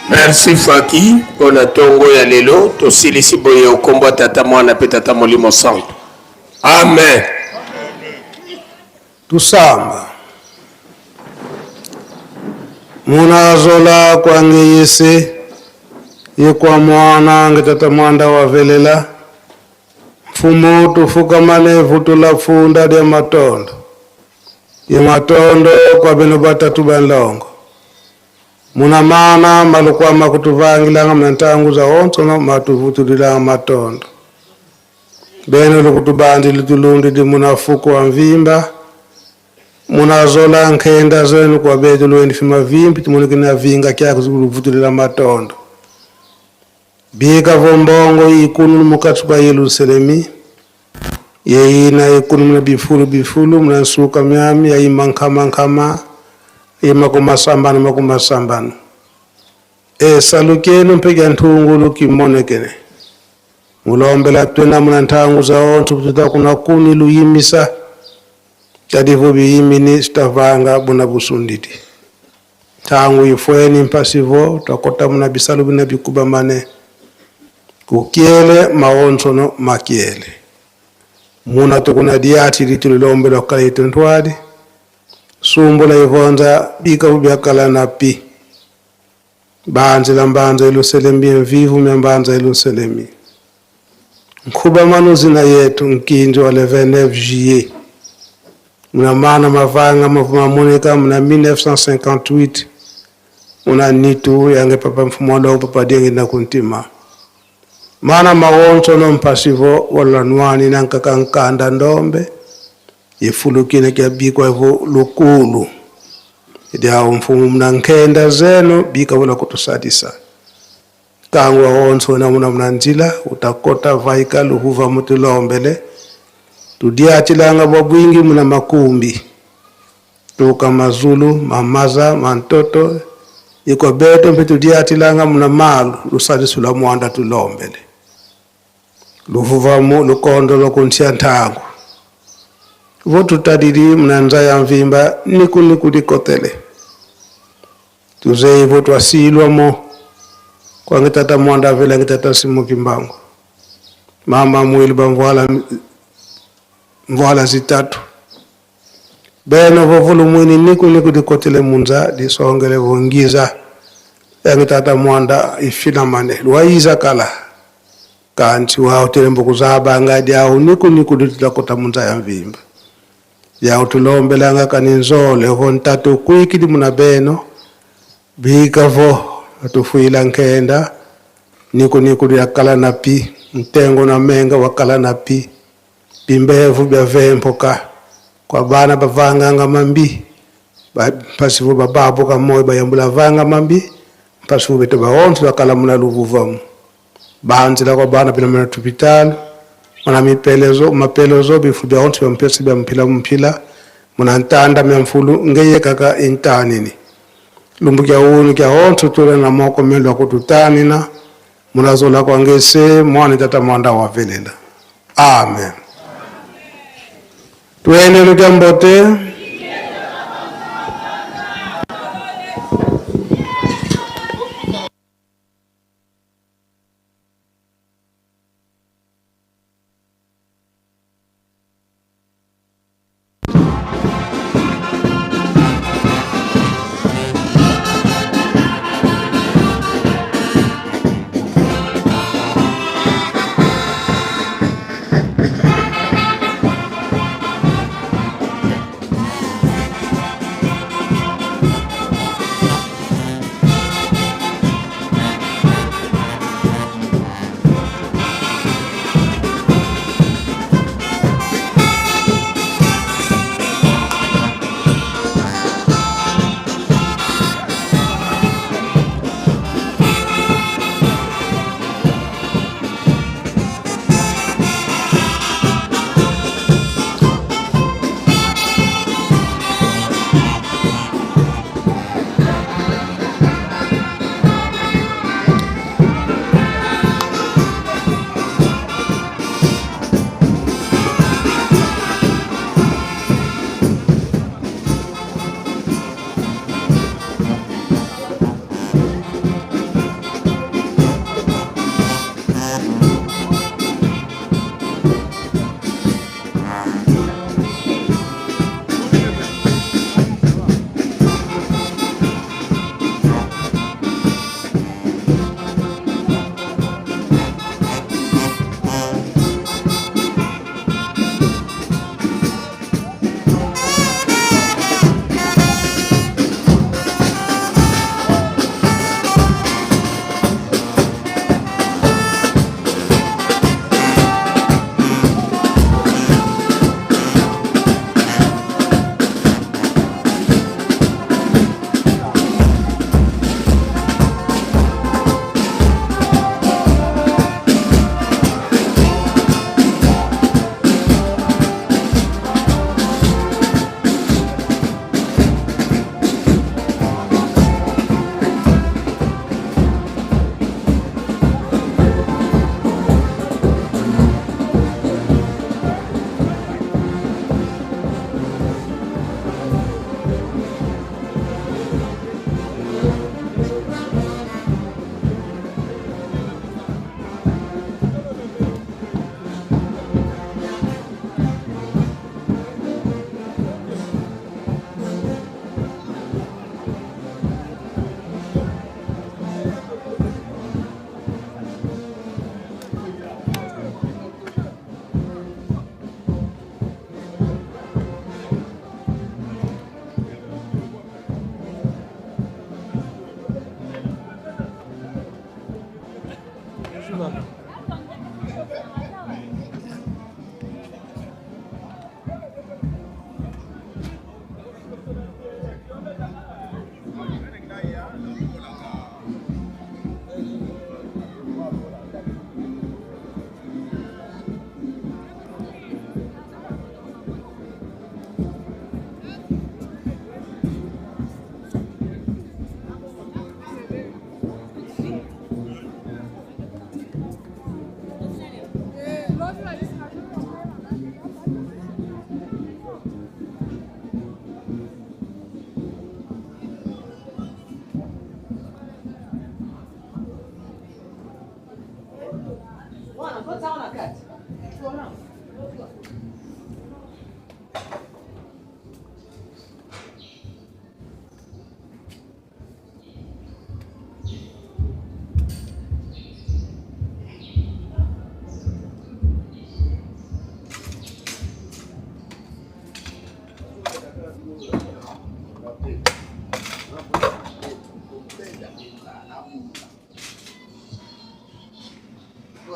Merci Faki mpo na ntongo ya lelo tosilisi boye okombo ya tata mwana mpe tata molimo santo amen. Tusamba munazola kwange yese ye kwa mwana nge tata mwanda wavelela mfumo tufukamane vutula funda lya matondo ye matondo kwa beno batatu banlongo muna mana malukwama kutuvangilanga muna ntangu za onso matuvutulilanga matondo beno lukutubandi litulundi di munafuku wa mvimba munazola nkhenda zenu kwa betu lwendi fima vimbi timonekena vinga kyako zikuvutulila matondo bika vombongo ikunu mukati kwa Yerusalemi yeina ikunu muna bifulu bifulu muna nsuka myami yaima nkhama nkhama yima kumasambano makumasambano e salukenu mpega nthungulu kimonekene mulombela twena muna nthangu za onthu kututa kuna kuni luyimisa tadivo biyimini sitavanga buna busunditi thangu ifweni mpasivo twakota muna bisalu bina bikuba mane kukiele maonsono makiele muna tukuna diati litulilombela kukala itontwali sumbula ivonza bika byakala na pi banzi la mbanza iluselemi mvivu mya mbanza iluselemi nkhuba manuzina yetu nkinzi wa le 29 juillet muna mana mavanga mavumamoneka muna 1958 muna nitu yange papa mfumo wa papa dienge na kuntima mana mawonso no mpasivo wala nwani nankaka nkanda ndombe yefulukile kyabikwa ivo lukulu idyawo mfumo muna nkhenda zenu bika vula kutusadisa kangu wawonso na muna muna nzila utakota vaika luhuva mutulombele tudiatilanga bwa bwingi muna makumbi tuka mazulu mamaza mantoto Iko beto mpe tudiatilanga muna malu lusalisu lwa mwanda tulombele. Luvuvamu lukondo lokuntia ntangu. Votutalili muna nza ya mvimba niku likotele. Tuzeivo twasilwamo kwange tata mwanda vela nge tata Simon Kimbangu. Mama mwili bamvwala mvwala zitatu. Beno vovulu mwini niku likotele munza lisongele vongiza. Yange tata mwanda ifinamane lwaiza kala. Kanti wao telembo kuzabanga diao niku litilakota munza ya mvimba. Yao tulombelanga kaninzole ho ntatu kwikili muna beno bikavo tufuila nkenda niku yakala na pi ntengo na menga wakala na pi bimbevu bya vempoka kwa bana bavanganga mambi mpasivu bababu kamoyo bayambula vanga mambi mpasivu bete baonso bakala muna luvuvamu banzila kwa bana bina muna tupitalo muna mipelezo mapelezo bifu bya onso bya mpesa bya mpila mpila muna ntanda mya mfulu ngeye kaka intanini lumbu kya unu kya onso tule na moko melo kututanina munazola kwa ngese mwana tata mwanda wavelela. Amen. Tuende lukyambote.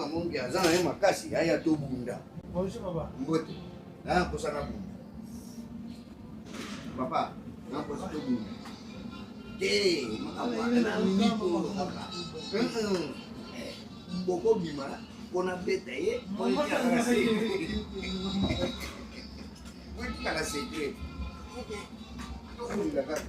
Mungi aza na ye makasi aya tobunda. Mbote. Na posa na bunda. Papa, na posa tobunda. Te, makambo wana na minute oyo kaka. Bokobima mpona beta ye po etikala secret. Po etikala secret. Tobunda kaka.